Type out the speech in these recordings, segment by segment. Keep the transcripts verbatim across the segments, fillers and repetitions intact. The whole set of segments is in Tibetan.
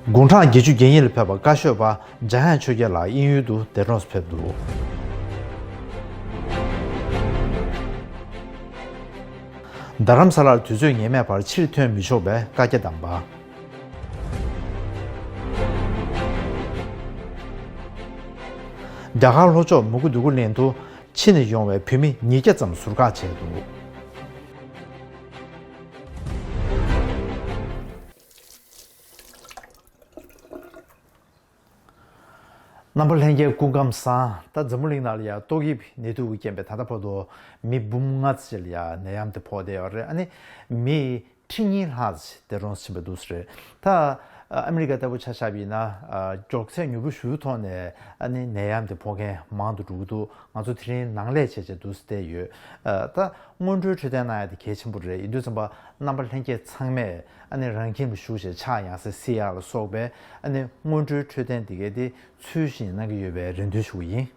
དགུང་གྲངས་བརྒྱད་ཅུ་གྱ་གཉིས་ལ་ཕེབས་པ་བཀའ་ཤོད་པ་འཇམ་དབྱངས་ཆོས་རྒྱལ་ལགས་དབྱིན་ཡུལ་དུ་འདས་གྲོངས་སུ་ཕེབས་འདུག་རྡ་རམ་ས་ལར་དུས་ཚོད་ངེས་མེད་བར་ཕྱིར་ཐོན་མི་ཆོག་པའི་བཀའ་རྒྱ་བཏང་པ། རྒྱ་གར་ལྷོ་ཕྱོགས་མུ་གུ་དུ་གུ་གླིང་དུ་ཕྱི་ནས་ཡོང་བའི་བོད་མི་ཉིས་བརྒྱ་ཙམ་ཟུར་བཀག་བྱས་འདུག་རྣམ་པ་ལྷན་རྒྱས་སྐུ་ཁམས་བཟང་། ད་འཛམ་བུ་གླིང་ནང་ལ་ཡང་ཏོག་དབྱིབས་ནད་དུག་གི་རྐྱེན་པས་ད་ལྟ་བར་དུ་མི་འབུམ་ལྔ་ཙམ་ལ་ཡང་ནད་ཡམས་དེ་ཕོག་བསྡད་ཡོད་རེད། ཨ་ནི་མི་ཁྲི་གཉིས་ལྷག་ཙམ་འདས་གྲོངས་ཕྱིན་པ་འདུག་ཟེར། ད་ཨ་མི་རི་ཀ་ལྟ་བུ་ཆ་བཞག་པ་ཡིན་ན་ཨ་མགྱོགས་ཚད་མྱུར་པོ་ཞེ་པོའི་ཐོག་ནས་ཨ་ནི་ནད་ཡམས་དེ་ཕོག་མཁན་མང་དུ་འགྲོ་གི་འདུག་ང་ཚོ་དེ་རིང་ནང་ལས་བྱས་བྱས་འདུག་སེ་བསྡད་ཡོད། ཨ་ད་སྔོན་འགྲོའི་འཕྲོད་བསྟེན་གནང་ཡ་དེ་གལ་ཆེན་པོ་རེད། ཡིན་དུས་ཙམ་པ་རྣམ་པ་ལྷན་རྒྱས་ཚང་མས་ཨ་ནི་རང་ཁྱིམ་ལ་བཞུགས་བྱས་ཕྱག་ཡང་སེ་བསིལ་ཡག་ལ་སོགས་པའི་ཨ་ནི་སྔོན་འགྲོའི་འཕྲོད་བསྟེན་འདི་གའི་དེ་ཚུལ་བཞིན་གནང་གི་ཡོད་པའི་རེ་འདུན་ཞུ་གི་ཡིན།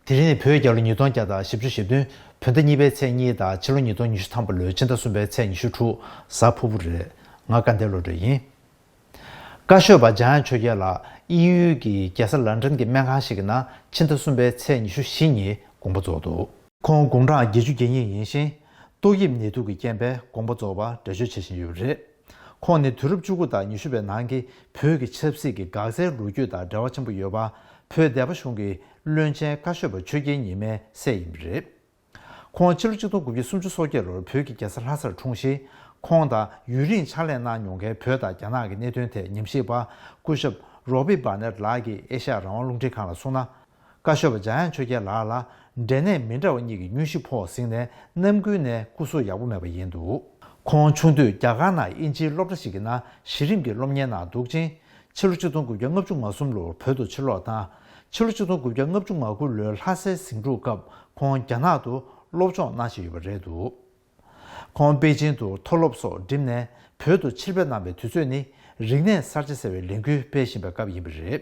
དེ་རིང་ནི་བོད་རྒྱལ་ལོ་ཉིས་སྟོང་བརྒྱ་དང་བཞི་བཅུ་ཞེ་བདུན། བོད་ཟླ་གཉིས་པའི་ཚེས་གཉིས་དང་ཕྱི་ལོ་ཉིས་སྟོང་ཉི་ཤུ་ཐམ་པ་ལོའི་ཕྱི་ཟླ་གསུམ་པའི་ཚེས་ཉི་ཤུ་དྲུག་གཟའ་ཕུར་བུ་རེད། ང་སྐལ་ལྡན་བློ་གྲོས་ཡིན། བཀའ་ཤོད་པ་འཇམ་དབྱངས་ཆོས་རྒྱལ་ལགས་དབྱིན་ཡུལ་གྱི་རྒྱལ་ས་ལན་ཀྲན་གྱི་སྨན་ཁང་ཞིག་གི་ནང་ཕྱི་ཟླ་གསུམ་པའི་ཚེས་ཉི་ཤུ་བཞི་ཉིན་དགོངས་པ་རྫོགས་འདུག་ཁོང་དགུང་གྲངས་བརྒྱད་ཅུ་གྱ་གཉིས་ཡིན་ཞིང་། ཏོག་དབྱིབས་ནད་དུག་གི་རྐྱེན་པས་དགོངས་པ་རྫོགས་པར་འགྲེལ་བརྗོད་བྱེད་བཞིན་ཡོད་པ་རེད། ཁོང་ནི་དུས་རབས་བཅུ་དགུ་དང་ཉི་ཤུ་པའི་ནང་གི་བོད་ཀྱི་ཆབ་སྲིད་ཀྱི་འགག་རྩའི་ལོ་རྒྱུས་དང་འབྲེལ་བ་ཆེན་པོ་ཡོད་པ། བོད་སྡེ་པ་གཞུང་གི་བློན་ཆེན་བཀའ་ཤོད་པ་ཆོས་རྒྱལ་ཉི་མའི་སྲས་ཡིན་པ་རེད། ཁོང་ཕྱི་ལོ་ཆིག་སྟོང་དགུ་བརྒྱ་སུམ་ཅུ་སོ་བརྒྱད་ལོར་བོད་ཀྱི་རྒྱལ་ས་ལྷ་སར་འཁྲུངས་ཤིང་། ཁོང་དང་ཡུན་རིང་ཕྱག་ལས་གནང་མྱོང་མཁན་བོད་དང་རྒྱ་ནག་གི་གནད་དོན་ཐད་ཉམས་ཞིབ་པ་སྐུ་ཞབས་རོ་བི་བྷ་ནེད་ལགས་ཀྱིས་ཨེ་ཤ་ཡ་རང་དབང་རླུང་འཕྲིན་ཁང་ལ་གསུངས་ན། བཀའ་ཤོད་པ་འཇམ་དབྱངས་ཆོས་རྒྱལ་ལགས་ལ་འབྲས་ནད་མི་འདྲ་བ་གཉིས་ཀྱི་མྱོས་གཤིས་ཕོག་ཟིན་ནས་རྣམ་ཀུན་ནས་སྐུ་གཟུགས་ཡག་པོ་མེད་པ་ཡིན་འདུག་ཁོང་ཆུང་དུས་རྒྱ་གར་ནང་དབྱིན་ཇིའི་སློབ་གྲྭ་ཞིག་གི་ནང་གཞི་རིམ་གྱི་སློབ་གཉེར་ནང་འདུག་ཅིང་། ཕྱི་ལོ་ཆིག་སྟོང་དགུ་བརྒྱ་ལྔ་བཅུ་ང་གསུམ་ལོར་བོད་དུ་ཕྱིར་ལོག་དང་། ཕྱི་ལོ་ཆིག་སྟོང་དགུ་བརྒྱ་ལྔ་བཅུ་ང་དགུ་ལོའི་ལྷ་སའི་ཟིང་འཁྲུག་སྐབས་ཁོང་རྒྱ་ནག་ཏུ་སློབ་སྦྱོང་གནང་བཞིན་ཡོད་པ་རེད་འདུག་ཁོང་པེ་ཅིན་དུ་མཐོ་སློབ་སོགས་འགྲིམས་ནས་བོད་དུ་ཕྱིར་ཕེབས་གནང་བའི་དུས་ཚོད་ནི་རིག་གནས་གསར་བརྗེ་ཟེར་བའི་ལས་འགུལ་སྤེལ་བཞིན་པའི་སྐབས་ཡིན་པ་རེད།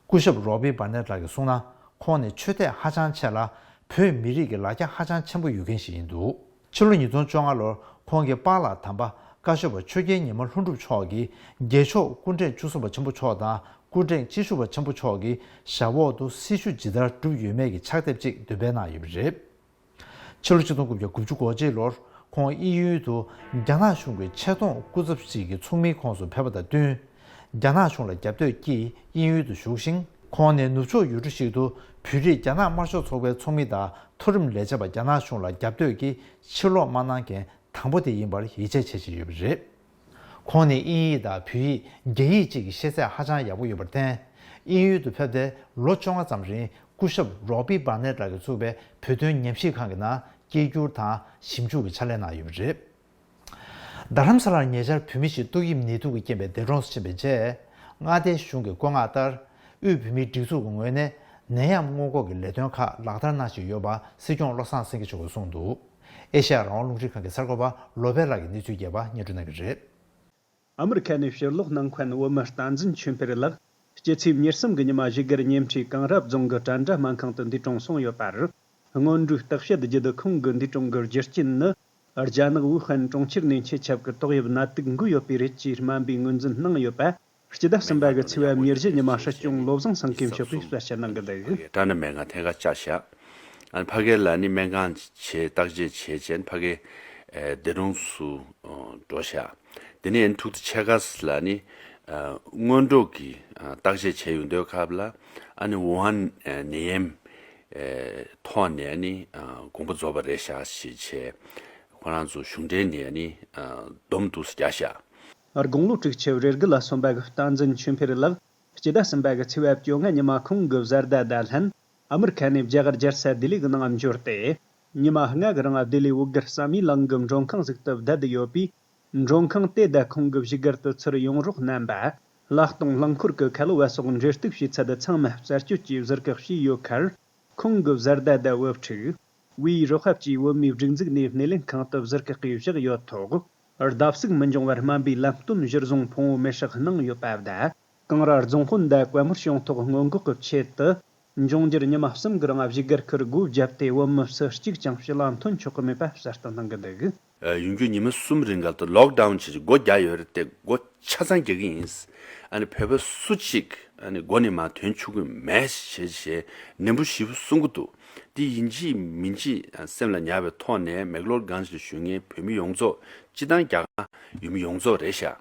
སྐུ་ཞབས་རོ་བི་བྷ་ནེད་ལགས་ཀྱིས་གསུངས་ན། ཁོང་ནི་ཆོས་དད་ཧ་ཅང་ཆེ་ལ། བོད་མི་རིགས་ཀྱི་ལ་རྒྱ་ཧ་ཅང་ཆེན་པོ་ཡོད་མཁན་ཞིག་ཡིན་འདུག་ཕྱི་ལོ་ཉིས་སྟོང་བཅོ་ལྔ་ལོར་ཁོང་གི་པཱ་ལགས་དམ་པ་བཀའ་ཤོད་པ་ཆོས་རྒྱལ་ཉི་མ་ལྷུན་གྲུབ་མཆོག་གིས་རྒྱལ་མཆོག་སྐུ་ཕྲེང་བཅུ་གསུམ་པ་ཆེན་པོ་མཆོག་དང་སྐུ་ཕྲེང་བཅུ་བཞི་པ་ཆེན་པོ་མཆོག་གི་ཞབས་འོག་ཏུ་སྲི་ཞུ་ཇི་ལྟར་བསྒྲུབས་ཡོད་མེད་ཀྱི་ཕྱག་དེབ་ཅིག་འདོན་སྤེལ་གནང་ཡོད་པ་རེད། ཕྱི་ལོ་ཆིག་སྟོང་དགུ་བརྒྱ་དགུ་བཅུ་གོ་གཅིག་ལོར་ཁོང་དབྱིན་ཡུལ་དུ་རྒྱ་ནག་གཞུང་གི་ཆེ་མཐོང་སྐུ་ཚབ་ཅིག་གི་ཚོགས་མིའི་ཁོངས་སུ་ཕེབས་པ་དང་བསྟུན། རྒྱ་ནག་གཞུང་ལ་རྒྱབ་གཏོད་ཀྱིས་དབྱིན་ཡུལ་དུ་བཞུགས་ཤིང་། ཁོང་ནི་ནུབ་ཕྱོགས་ཡུལ་གྲུ་ཞིག་ཏུ་བོད་རིགས་རྒྱ་ནག་དམར་ཤོག་ཚོགས་པའི་ཚོགས་མི་དང་མཐོ་རིམ་ལས་བྱེད་པ་རྒྱ་ནག་གཞུང་ལ་རྒྱབ་གཏོད་ཀྱིས་ཕྱིར་ལོག་མ་གནང་མཁན་དང་པོ་དེ་ཡིན་པར་ཡིད་ཆེས་བྱེད་བཞིན་ཡོད་པ་རེད། ཁོང་ནི་དབྱིན་ཡིག་དང་བོད་ཡིག་རྒྱ་ཡིག་བཅས་ཀྱི་ཤེས་ཚད་ཧ་ཅང་ཡག་པོ་ཡོད་པར་བརྟེན། དབྱིན་ཡུལ་དུ་ཕེབས་ཏེ་ལོ་བཅོ་ལྔ་ཙམ་རིང་སྐུ་ཞབས་རོ་བི་བྷ་ནེད་ལགས་ཀྱིས་བཙུགས་པའི་བོད་དོན་ཉམས་ཞིབ་ཁང་གི་ནང་སྐད་སྒྱུར་དང་ཞིབ་འཇུག་གི་ཕྱག་ལས་གནང་ཡོད་པ་རེད། རྡ་རམ་ས་ལར་ཉེ་ཆར་བོད་མི་ཞིག་ཏོག་དབྱིབས་ནད་དུག་གི་རྐྱེན་པས་འདས་གྲོངས་སུ་ཕྱིན་པའི་རྗེས། མངའ་སྡེ་གཞུང་གི་བཀོད་མངགས་ལྟར། དབུས་བོད་མིའི་སྒྲིག་འཛུགས་ཀྱི་ངོས་ནས་ནད་ཡམས་སྔོན་འགོག་གི་ལས་དོན་ཁག་ལག་བསྟར་གནང་བཞིན་ཡོད་པ་སྲིད་སྐྱོང་བློ་བཟང་སེང་གེ་མཆོག་གིས་གསུངས་འདུག་ཨེ་ཤ་ཡ་རང་དབང་རླུང་འཕྲིན་ཁང་གི་གསར་འགོད་པ་བློ་བྷེ་ལགས་ཀྱིས་གནས་ཚུལ་རྒྱས་པ་སྙན་སྒྲོན་གནང་གི་རེད། ཨ་མི་རི་ཁ་ནས་ཕྱིར་ལོག་གནང་མཁན་བོད་མི་བསྟན་འཛིན་ཆོས་འཕེལ་ལགས་སྤྱི་ཚེས་ཉེར་གསུམ་གྱི་ཉི་མ་བཞུགས་སྒར་ཉེ་འཁྲིས་གངས་ར་རྫོང་གི་དྲ་འདྲ་སྨན་ཁང་དུ་འདས་གྲོངས་སོང་ཡོད་པར། སྔོན་འགྲོའི་བརྟག་དཔྱད་བརྒྱུད་ཁོང་གི་འདས་གྲོངས་ཀྱི་རྒྱུ་རྐྱེན་ནི་རྒྱ་ནག་ཝུ་ཧན་གྲོང་ཁྱེར་ནས་འཆི་ཁྱབ་ཀྱི་ཏོག་དབྱིབས་ནད་དུག་འགོས་ཡོད་པའི་རེད་ཅེས་སྨན་པས་ངོས་འཛིན་གནང་ཡོད་པ། སྤྱི་ཟླ་གསུམ་པ་གི་ཚེས་པ་ཉེར་བཞི་ཉི་མ་སྲིད་སྐྱོང་བློ་བཟང་སེང་གེ་མཆོག་གིས་གསལ་བཤད་གནང་གི་འདུག་དྲ་ནས་མེད་ང་ཐེངས་ཁ་བཅར་བྱ། ཨ་ནི་ཕ་གི་ལ་ནི་སྨན་ཁང་བྱས་བརྟག་དཔྱད་བྱས་བྱས་ཕ་གི་ཨེ་འདས་གྲོངས་སུ་ཨོ་འགྲོ་བྱ། དེ་ནས་ཨ་ནི་ཐུག་ཏུ་ཆེ་ག་ལ་ནི་ཨ་སྔོན་འགྲོ་གི་ཨ་བརྟག་དཔྱད་བྱས་ཡོང་དུས་སྐབས་ལ་ཨ་ནི་ཝུ་ཧན་ཨེ་ནད་ཡམས་ཨེ་ཐོག་ནས་ཨ་ནི་ཨ་དགོངས་པ་རྫོགས་པ་རེད་བཞག་ཞེས་བྱས། ཁོ་རང་ཚོ་གཞུང་འབྲེལ་ནས་ཨ་ནི་ཨ་སྡོམ་འདུག་སེ་བརྒྱབ་བཞག་དགུང་ལོ་དྲུག་ཅུ་རེ་དགུ་ལ་སོན་པ་གི་བསྟན་འཛིན་ཆོས་འཕེལ་ལགས་སྤྱི་ཟླ་གསུམ་པ་གི་ཚེས་པ་བཅོ་ལྔ་ཉི་མ་ཁོང་གི་བཟའ་ཟླ་དང་ལྷན་ཨ་མི་རི་ཁ་ནས་རྒྱ་གར་རྒྱལ་ས་ལྡི་ལི་གི་ནང་འབྱོར་ཏེ། ཉི་མ་ལྔ་གི་རིང་ལྡི་ལི་བོད་སྒར་བསམ་ཡས་གླིང་གི་མགྲོན་ཁང་ཟིག་ཏུ་བསྡད་དེ་ཡོད་པས། མགྲོན་ཁང་དེ་བསྡད་ཁོང་གི་བཞུགས་སྒར་དུ་ཚུར་ཡོང་རོགས་གནང་པ། ལྷ་སྟོང་གླིང་འཁོར་གྱི་ཁ་ལོ་བ་སོགས་འབྲེལ་གཏུག་བྱས་ཚད་ཚང་མ་རྩད་གཅོད་ཀྱིས་ཟུར་བཀག་བྱས་ཡོད་ཁར། ཁོང་གི་བཟའ་ཟླ་དང་བུ་ཕྲུག་ཝེ་ཡི་རོགས་ཧབ་ཀྱིས་བོད་མིའི་སྒྲིག་འཛུགས་ནས་སྣེ་ལེན་ཁང་དུ་ཟུར་བཀག་གིས་བཞག་ཡོད་ཐོག་བརྡབ་གསིག་མི་འབྱུང་བར་སྨན་པའི་ལམ་སྟོན་གཞིར་བཟུང་ཕུང་བོ་མེ་སྲེག་གནང་ཡོད་པ་བརྡ། གངས་ར་རྫོང་དཔོན་དང་བཀའ་མོལ་བྱུང་ཐོག་སྔོན་འགོག་གི་ཆེད་དུ། འབྱུང་འགྱུར་ཉི་མ་གསུམ་གྱི་རིང་བཞུགས་སྒར་ཁུལ་སྒོ་བརྒྱབ་སྟེ་བོད་མི་སུ་གཅིག་ཀྱང་ཕྱི་ལ་ཐོན་ཆོག་གི་མེད་པ་གསལ་སྟོན་གནང་གི་འདུག། ཡོང་རྒྱུ་ཉི་མ་གསུམ་རིང་ག་ལ་ལོག་ཌའུན་བྱས་སྒོ་རྒྱག་ཡོད་རེད་དེ། སྒོ་ཆ་ཚང་རྒྱག་གི་ཡིན། ཨ་ནི་བོད་པ་སུ་གཅིག་ཨ་ནི་སྒོ་ནས་མར་ཐོན་ཆོག་གི་མེད་ཞེས་བྱས་ནན་པོ་ཞེ་པོ་གསུང་གི་འདུག། འདི་ཡིན་གཅིག་མིན་གཅིག་སེམས་ལ་ཉར་བའི་ཐོག་ནས་མེག་ལོར་གྷན་ཇི་ལ་བཞུགས་མཁན་བོད་མི་ཡོངས་རྫོགས་སྤྱི་བཏང་རྒྱ་གར་ཡུལ་མི་ཡོངས་རྫོགས་རེད་ཤག།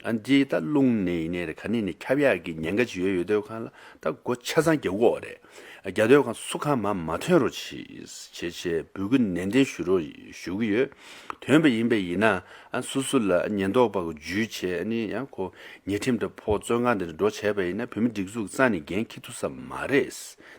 ཨ་འདི་ད་རླུང་ནས་ཡིན་ནའི་རེད། ག་ནས་ནས་ཁྱབ་ཡག་གི་ཉེན་ཁ་ཅིག་ཡོད་ཡོད་དུས་གང་ལ་ད་སྒོ་ཆ་ཚང་རྒྱག་དགོས་རེད། རྒྱ་སྡོད་ཁང་སུ་གང་མ་མ་ཐོན་རོགས་གྱིས་བྱས་བྱས་འབོད་སྐུལ་ནན་ཏན་ཞུ་རོགས་ཞུ་གི་ཡོད། ཐོན་པ་ཡིན་པ་ཡིན་ན་ཨ་སོ་སོ་ལ་ཉེན་རྟོག་པ་གི་འཇུས་བྱས་ཨ་ནི་ཡང་ཁོ་ཉེས་ཁྲིམས་དང་ཕོག་བཙོན་ཁང་དེ་འདྲ་འགྲོ་བྱས་པ་ཡིན་ན་བོད་མི་སྒྲིག་འཛུགས་རྩ་ནས་འགན་འཁྱེར་ཐུབ་ས་མ་རེད།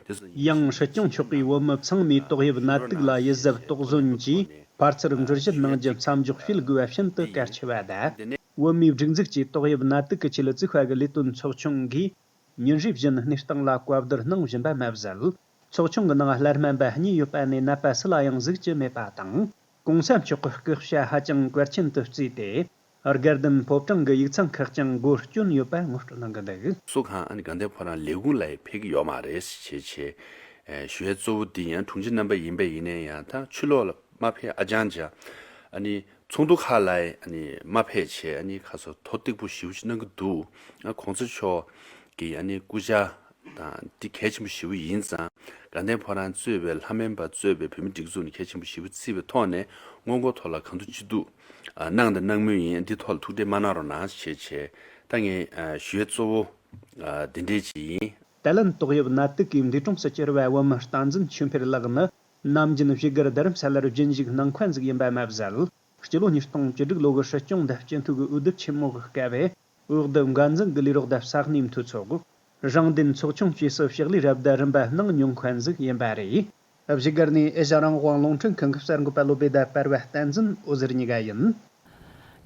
དེ་སོ་ཡང་སྲིད་སྐྱོང་མཆོག་གིས་བོད་མི་ཚང་མས་ཏོག་དབྱིབས་ནད་དུག་ལ་ཡིད་གཟབ་རྟོག་བཟོ་གྱིས་ཕར་ཚུར་འགྲུལ་བཞུད་གནང་རྒྱུ་མཚམས་འཇོག་བྱེད་དགོས་པ་ཤིན་ཏུ་གལ་ཆེ་བ་དང་། བོད་མིའི་སྒྲིག་འཛུགས་ཀྱིས་ཏོག་དབྱིབས་ནད་དུག་གི་ཆེད་བཙུགས་པ་གི་ལས་དོན་ཚོགས་ཆུང་གིས། ཉིན་རེ་བཞིན་གནས་སྟངས་ལ་བཀའ་བསྡུར་གནང་བཞིན་པ་མ་ཟད། ཚོགས་ཆུང་གི་ནང་བླ་སྨན་པ་གཉིས་ཡོད་པ་ནས་ནད་པ་སུ་ལ་ཡང་གཟིགས་ཀྱི་མེད་པ་དང་། གོང་ས་མཆོག་གི་སྐུ་ཕྱྭ་ཧ་ཅང་གལ་ཆེན་དུ་བརྩིས་ཏེ། དགའ་ལྡན་ཕོ་བྲང་གི་ཡིག་ཚང་ཁག་ཀྱང་སྒོ་སྐྱོན་ཡོད་པ་ངོ་སྤྲོད་གནང་གི་འདུག། སུ་གང་ཨ་ནི་དགའ་ལྡན་ཕོ་བྲང་ལས་ཁུངས་ལ་ཡང་ཕེབས་ཀྱི་ཡོད་མ་རེད་ཞེས་བྱས། ཞུ་ཡས་གཙོ་བོ་འདི་ཡང་དྲུང་ཆེ་རྣམ་པ་ཡིན་པ་ཡིན་ན་ཡང་ད་ཕྱི་ལོགས་ལ་མ་ཕེབས་ཨ་ཅང་ཅང་ཨ་ནི། ཚོགས་འདུ་ཁག་ལ་ཨ་ནི་མ་ཕེབས་བྱས་ཨ་ནི་ཁ་སོ་མཐོ་གཏིང་པོ་ཞེ་པོ་ཞིག་གནང་གི་འདུག། ཨ་གོང་ས་མཆོག་གི་ཨ་ནི་སྐུ་ཕྱྭ་དང་འདི་གལ་ཆེན་པོ་ཞེ་པོ་ཡིན་ཙང་དགའ་ལྡན་ཕོ་བྲང་གཙོས་པའི་ལྷ་སྨན་པ་གཙོས་པའི་བོད་མི་སྒྲིག་འཛུགས་ནས་གལ་ཆེན་པོ་ཞེ་པོ་བརྩིས་པའི་ཐོག་ནས་སྔོན་འགོག་ཐོག་ལ་གང་ཐུབ་ཅི་ཐུབ་ཨ་གནང་དང་གནང་མུས་ཡིན། འདི་ཐོག་ལ་ཐུགས་ཁྲལ་མ་གནང་རོགས་གནང་ཞེས་བྱས་ད་ངས་ཨ་ཞུ་ཡས་གཙོ་བོ་ཨ་འདི་འདྲས་ཅིག་ཡིན། ཏཱ་ལན་ཏོག་དབྱིབས་ནད་དུག་གིས་འདས་གྲོངས་སུ་གྱུར་བའི་བོད་མི་བསྟན་འཛིན་ཆོས་འཕེལ་ལགས་ནི་ནམ་རྒྱུན་བཞུགས་སྒར་རྡ་རམ་ས་ལར་སྦྱིན་བཞུགས་གནང་མཁན་ཟིག་ཡིན་པ་མ་ཟད། སྤྱི་ལོ་ཉིས་སྟོང་བཅུ་དྲུག་ལོ་གི་སྲིད་སྐྱོང་དང་སྤྱི་འཐུས་ཀྱི་འོས་བསྡུ་ཆེན་མོ་གི་སྐབས་འོས་བསྡུ་འགན་འཛིན་གྱི་ལས་རོགས་དང་ས་གནས་འཐུས་ཚོགས། རང་བདེན་ཚོགས་ཆུང་བཅས་སུ་ཕྱག་ལས་རབ་དང་རིམ་པ་གནང་མྱོང་མཁན་ཟིག་ཡིན་པ་རེད། བཞུགས་སྒར་ནས་ཨེ་ཤ་རང་དབང་རླུང་འཕྲིན་ཁང་གི་གསར་འགོད་པ་བློ་བྷེ་དང་པར་བ་བསྟན་འཛིན་འོད་ཟེར་གཉིས་ཀ་ཡིན།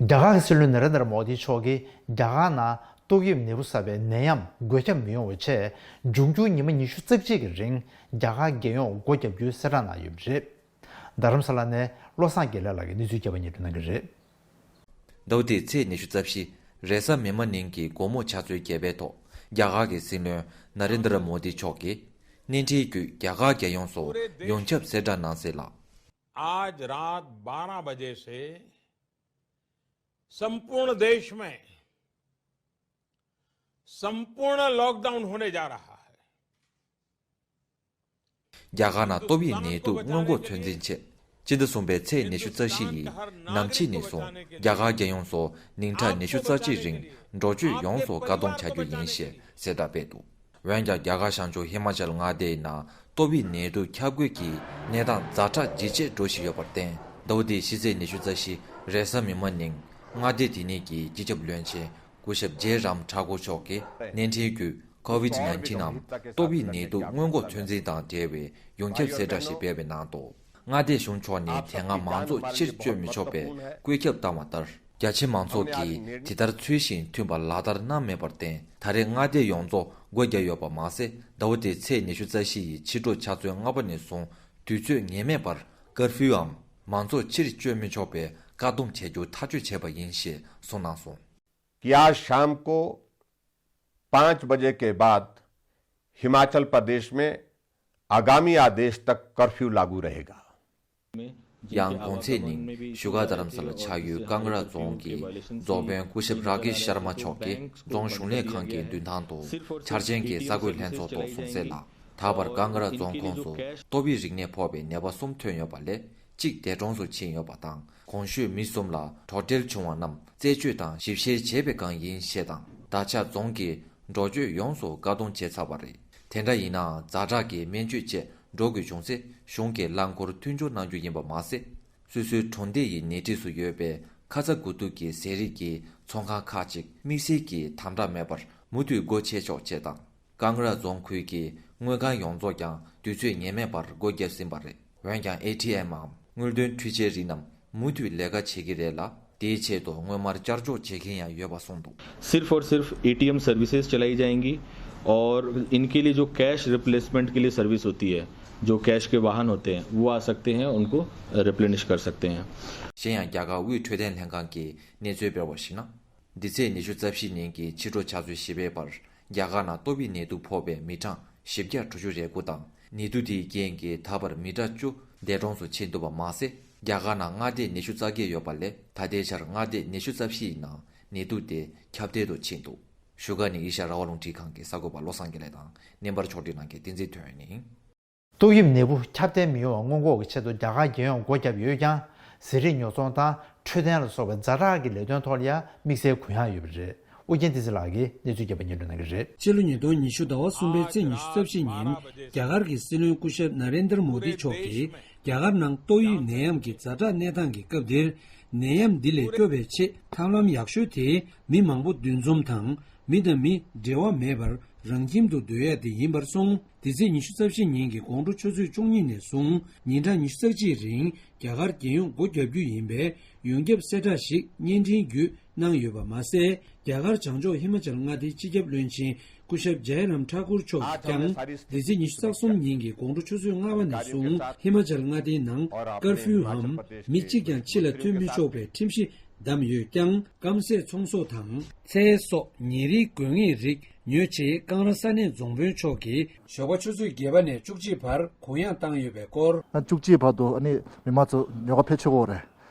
རྒྱ་གར་གྱི་སྲིད་བློན་ནཱ་རེན་དྲ་མོ་དི་མཆོག་གིས་རྒྱ་གར་ནང་ཏོག་དབྱིབས་ནད་འབུ་གསར་པའི་ནད་ཡམས་འགོས་ཁྱབ་མི་ཡོང་བའི་ཆེད་འབྱུང་འགྱུར་ཉི་མ་ཉི་ཤུ་རྩ་གཅིག་གི་རིང་རྒྱ་གར་རྒྱལ་ཡོངས་སྒོ་བརྒྱབ་རྒྱུའི་གསལ་བསྒྲགས་གནང་ཡོད་པ་རེད། རྡ་རམ་ས་ལ་ནས་བློ་བཟང་དགེ་ལེགས་ལགས་ཀྱིས་གནས་ཚུལ་རྒྱས་པ་སྙན་སྒྲོན་གནང་གི་རེད། ཟླ་བ་འདིའི་ཚེས་ཉི་ཤུ་རྩ་བཞི་རེས་གཟའ་མིག་དམར་ཉིན་གྱི་དགོང་མོ་ཕྱག་ཚོད་བརྒྱད་པའི་ཐོག་རྒྱ་གར་གྱི་སྲིད་བློན་ནཱ་རེན་དྲ་མོ་དི་མཆོག་གིས་བརྙན་འཕྲིན་བརྒྱུད་རྒྱ་གར་རྒྱལ་ཡོངས་སུ་ཡོངས་ཁྱབ་གསལ་བསྒྲགས་གནང་གསལ་ལ། आज रात बारह बजे से संपूर्ण देश में संपूर्ण लॉकडाउन होने जा रहा है। རྒྱ་གར་ནང་ཏོག་དབྱིབས་ནད་དུག་སྔོན་འགོག་ཚོད་འཛིན་ཆེད། སྤྱི་ཟླ་གསུམ་པའི་ཚེས་ཉི་ཤུ་རྩ་བཞི་ཡི་ནམ་ཕྱེད་ནས་བཟུང་རྒྱ་གར་རྒྱལ་ཡོངས་སུ་ཉིན་གྲངས་ཉི་ཤུ་རྩ་གཅིག་རིང་འགྲོ་སྐྱོད་ཡོངས་སུ་བཀག་སྡོམ་བྱ་རྒྱུ་ཡིན་ཞེས་གསལ་བསྒྲགས་སྤེལ་འདུག། འོན་ཀྱང་རྒྱ་གར་བྱང་ཕྱོགས་ཧི་མ་ཅལ་མངའ་སྡེའི་ནང་ཏོག་དབྱིབས་ནད་དུག་ཁྱབ་འགོས་ཀྱི་གནས་སྟངས་ཛ་དྲག་ཇེ་ཆེར་འགྲོ་བཞིན་ཡོད་པར་བརྟེན། ཟླ་བ་འདིའི་ཕྱི་ཚེས་ཉི་ཤུ་རྩ་བཞི་རེས་གཟའ་མིག་དམར་ཉིན་མངའ་སྡེ་དེ་ཉིད་ཀྱི་སྤྱི་ཁྱབ་བློན་ཆེན་སྐུ་ཞབས་ཇེ་རམ་ཐཱ་ཀུར་མཆོག་གིས་བརྙན་འཕྲིན་བརྒྱུད་ཀོ་ཝིད་ནའིན་ཊིན་ནམ་ཏོག་དབྱིབས་ནད་དུག་སྔོན་འགོག་ཚོད་འཛིན་དང་འབྲེལ་བའི་ཡོངས་ཁྱབ་གསལ་བསྒྲགས་ཤིག་སྤེལ་བའི་ནང་དུ། མངའ་སྡེ་གཞུང་ཕྱོགས་ནས་དེ་སྔ་མང་ཚོགས་ཕྱིར་བསྐྱོད་མི་ཆོག་པའི་བཀོད་ཁྱབ་བཏང་བ་ལྟར། རྒྱ་ཆེ་མང་ཚོགས་ཀྱིས་དེ་ལྟར་ཚུལ་བཞིན་མཐུན་པ་ལག་བསྟར་གནང་མེད་པར་བརྟེན། ད་རེས་མངའ་སྡེ་ཡོངས་རྫོགས་སྒོ་བརྒྱབ་ཡོད་པ་མ་ཟད། ཟླ་བ་འདིའི་ཚེས་ཉི་ཤུ་རྩ་བཞི་ཡི་ཕྱི་དྲོ་ཕྱག་ཚོད་ལྔ་པ་ནས་བཟུང་དུས་ཚོད་ངེས་མེད་པར་ཀར་ཕིའུའམ་མང་ཚོགས་ཕྱིར་བསྐྱོད་མི་ཆོག་པའི་བཀག་སྡོམ་བྱེད་རྒྱུ་ཐག་གཅོད་བྱས་པ་ཡིན་ཞེས་གསུངས་གནང་སོང་། कि आज शाम को पाँच बजे के बाद हिमाचल प्रदेश में आगामी आदेश तक कर्फ्यू लागू रहेगा। ཡང་གོང་ཚེས་ཉིན་བཞུགས་སྒར་རྡ་རམ་ས་ལ་ཆགས་ཡུལ་ཀང་ར་རྫོང་གི་རྫོང་དཔོན་སྐུ་ཞབས་ར་ཀེ་ཤར་མ་མཆོག་གིས་རྫོང་གཞུང་ལས་ཁང་གི་མདུན་ཐང་དུ་འཆར་ཅན་གྱི་ས་བགོས་ལྷན་ཚོགས་ཐོག་གསུངས་གསལ་ལ། ད་བར་ཀང་ར་རྫོང་ཁོངས་སུ་ཏོག་དབྱིབས་རིགས་ནད་ཕོག་པའི་ནད་པ་གསུམ་ཐོན་ཡོད་པ་ལས་གཅིག་འདས་གྲོངས་སུ་ཕྱིན་ཡོད་པ་དང་། གོང་ཞུས་མི་གསུམ་ལ་གྲོགས་འབྲེལ་བྱུང་བ་རྣམས་རྩད་གཅོད་དང་ཞིབ་བཤེར་བྱེད་པའི་སྒང་ཡིན་ཞེས་དང་། ད་ཆ་རྫོང་གི་འགྲོ་སྐྱོད་ཡོངས་སུ་བཀག་སྡོམ་བྱས་ཚར་བ་རེད། དེ་འདྲ་ཡིན་ནའང་ཛ་དྲག་གི་སྨན་བཅོས་བཅས་འགྲོ་དགོས་བྱུང་ཚེ་གཞུང་གིས་རླངས་འཁོར་མཐུན་སྦྱོར་གནང་རྒྱུ་ཡིན་པ་མ་ཟད། སོ་སོའི་གྲོང་སྡེ་ཡི་ནད་རིགས་སུ་ཡོད་པའི་ཁ་ཚ་དགོས་གཏུགས་ཀྱི་ཟས་རིགས་ཀྱི་ཚོང་ཁང་ཁག་ཅིག་དམིགས་བསལ་གྱི་དམ་དྲག་མེད་པར་མུ་མཐུད་སྒོ་ཕྱེ་ཆོག་ཅེས་དང་། ཀང་ར་རྫོང་ཁུལ་གྱི་དངུལ་ཁང་ཡོངས་རྫོགས་ཀྱང་དུས་ཚོད་ངེས་མེད་པར་སྒོ་བརྒྱབ་ཟིན་པ་རེད། འོན་ཀྱང་ཨེ་ཊི་ཨེམ་འམ་དངུལ་དོན་འཕྲུལ་ཆས་རིགས་རྣམས་མུ་མཐུད་ལས་ཀ་བྱེད་ཀྱི་རེད་ལ། དེའི་ཆེད་དུ་དངུལ་སྨར་བསྐྱར་འཇོག་བྱེད་མཁན་ཡང་ཡོད་པ་གསུངས་འདུག། सिर्फ और सिर्फ एटीएम सर्विसेज चलाई जाएंगी और इनके लिए जो कैश रिप्लेसमेंट के लिए सर्विस होती है, जो कैश के वाहन होते हैं, वो आ सकते हैं, उनको रिप्लेनिश कर सकते हैं। གཞན་ཡང་རྒྱ་གར་དབུས་འཕྲོད་བསྟེན་ལྷན་ཁང་གིས་གནས་ཚུལ་སྤེལ་བར་གཞིགས་ན། འདི་ཚེས་ཉི་ཤུ་རྩ་བཞི་ཉིན་གྱི་ཕྱི་དྲོ་ཆུ་ཚོད་བཞི་པའི་བར་རྒྱ་གར་ནང་ཏོག་དབྱིབས་ནད་དུག་ཕོག་པའི་མི་གྲངས་བཞི་བརྒྱ་དྲུག་ཅུ་རེ་དགུ་དང་། ནད་དུག་དེའི་རྐྱེན་གྱིས་ད་བར་མི་གྲངས་བཅུ་འདས་གྲོངས་སུ་ཕྱིན་འདུག་པ་མ་ཟད། རྒྱ་གར་ནང་མངའ་སྡེ་ཉི་ཤུ་རྩ་བརྒྱད་ཡོད་པ་ལས། ད་ལྟའི་ཆར་མངའ་སྡེ་ཉི་ཤུ་རྩ་བཞི་ཡི་ནང་ནད་དུག་དེ་ཁྱབ་གདལ་དུ་ཕྱིན་འདུག་བཞུགས་སྒར་ནས་ཨེ་ཤ་ཡ་རང་དབང་རླུང་འཕྲིན་ཁང་གི་གསར་འགོད་པ་བློ་བཟང་དགེ་ལེགས་དང་། བརྙན་པར་ཕྱོགས་སྒྲིག་གནང་མཁན་བསྟན་འཛིན་དོན་ཡོད་ཡིན། ཏོག་དབྱིབས་ནད་འབུ་ཁྱབ་གདལ་མི་ཡོང་བ་སྔོན་འགོག་གི་ཆེད་དུ་རྒྱ་གར་རྒྱལ་ཡོངས་སྒོ་བརྒྱབ་ཡོད་ཀྱང་། ཟས་རིགས་ཉོ་ཚོང་དང་འཕྲོད་བསྟེན་ལ་སོགས་པའི་ཛ་དྲག་གི་ལས་དོན་ཐོག་ལ་ཡང་དམིགས་བསལ་གུ་ཡངས་ཡོད་པ་རེད། ཨོ་རྒྱན་བསྟན་འཛིན་ལགས་ཀྱིས་གནས་ཚུལ་རྒྱས་པ་སྙན་སྒྲོན་གནང་གི་རེད། ཕྱི་ལོ་ཉིས་སྟོང་ཉི་ཤུ་ཟླ་བ་གསུམ་པའི་ཚེས་ཉི་ཤུ་རྩ་བཞི་ཉིན་རྒྱ་གར་གྱི་སྲིད་བློན་སྐུ་ཞབས་ན་རེན་དར་མོ་དི་མཆོག་གིས་རྒྱ་གར་ནང་ཏོག་དབྱིབས་ནད་ཡམས་ཀྱི་ཛ་དྲག་གནས་སྟངས་ཀྱི་སྐབས་འདིར། ནད་ཡམས་འདི་ལས་སྐྱོབ་པའི་ཆེད་ཐབས་ལམ་ཡག་ཤོས་དེ་མི་མང་པོ་འདུ་འཛོམས་དང་། མི་དང་མི་འབྲེལ་བ་མེད་པར་རང་ཁྱིམ་དུ་སྡོད་ཡ་དེ་ཡིན་པར་སོང་། འདི་ཚེས་ཉི་ཤུ་རྩ་བཞི་ཉིན་གྱི་དགོང་དྲོ་ཆུ་ཚོད་བཅུ་གཉིས་ནས་བཟུང་ཉིན་གྲངས་ཉི་ཤུ་རྩ་གཅིག་རིང་རྒྱ་གར་རྒྱལ་ཡོངས་སྒོ་བརྒྱབ་རྒྱུ་ཡིན་པའི་ཡོངས་ཁྱབ་གསལ་བསྒྲགས་ཤིག་བརྙན་འཕྲིན་བརྒྱུད་གནང་ཡོད་པ་མ་ཟད། རྒྱ་གར་བྱང་ཕྱོགས་ཧི་མ་ཅལ་མངའ་སྡེའི་སྤྱི་ཁྱབ་བློན་ཆེན་སྐུ་ཞབས་ཇའི་རམ་ཐཱ་ཀུར་མཆོག་གིས་ཀྱང་འདི་ཚེས་ཉི་ཤུ་རྩ་གསུམ་ཉིན་གྱི་དགོང་དྲོ་ཆུ་ཚོད་ལྔ་པ་ནས་བཟུང་ཧི་མ་ཅལ་མངའ་སྡེའི་ནང་ཀར་ཕིའུའམ་མི་གཅིག་ཀྱང་ཕྱི་ལ་ཐོན་མི་ཆོག་པའི་ཁྲིམས་གཞི་བསྡམས་ཡོད་ཀྱང་། སྐམ་ཟས་ཚོང་ཟོག་དང་། ཚལ་སོགས་ཉིན་རེའི་དགོས་ངེས་རིགས་ཉོ་ཆེད་ཀང་ར་ས་གནས་རྫོང་དཔོན་མཆོག་གིས་ཞོགས་པ་ཆུ་ཚོད་བརྒྱད་པ་ནས་བཅུ་གཅིག་བར་གུ་ཡངས་བཏང་ཡོད་པའི་སྐོར། བཅུ་གཅིག་བར་དུ་ཨ་ནི་མི་མང་ཚོ་ཉོ་ཁ་ཕེབས་ཆོག་གི་རེད།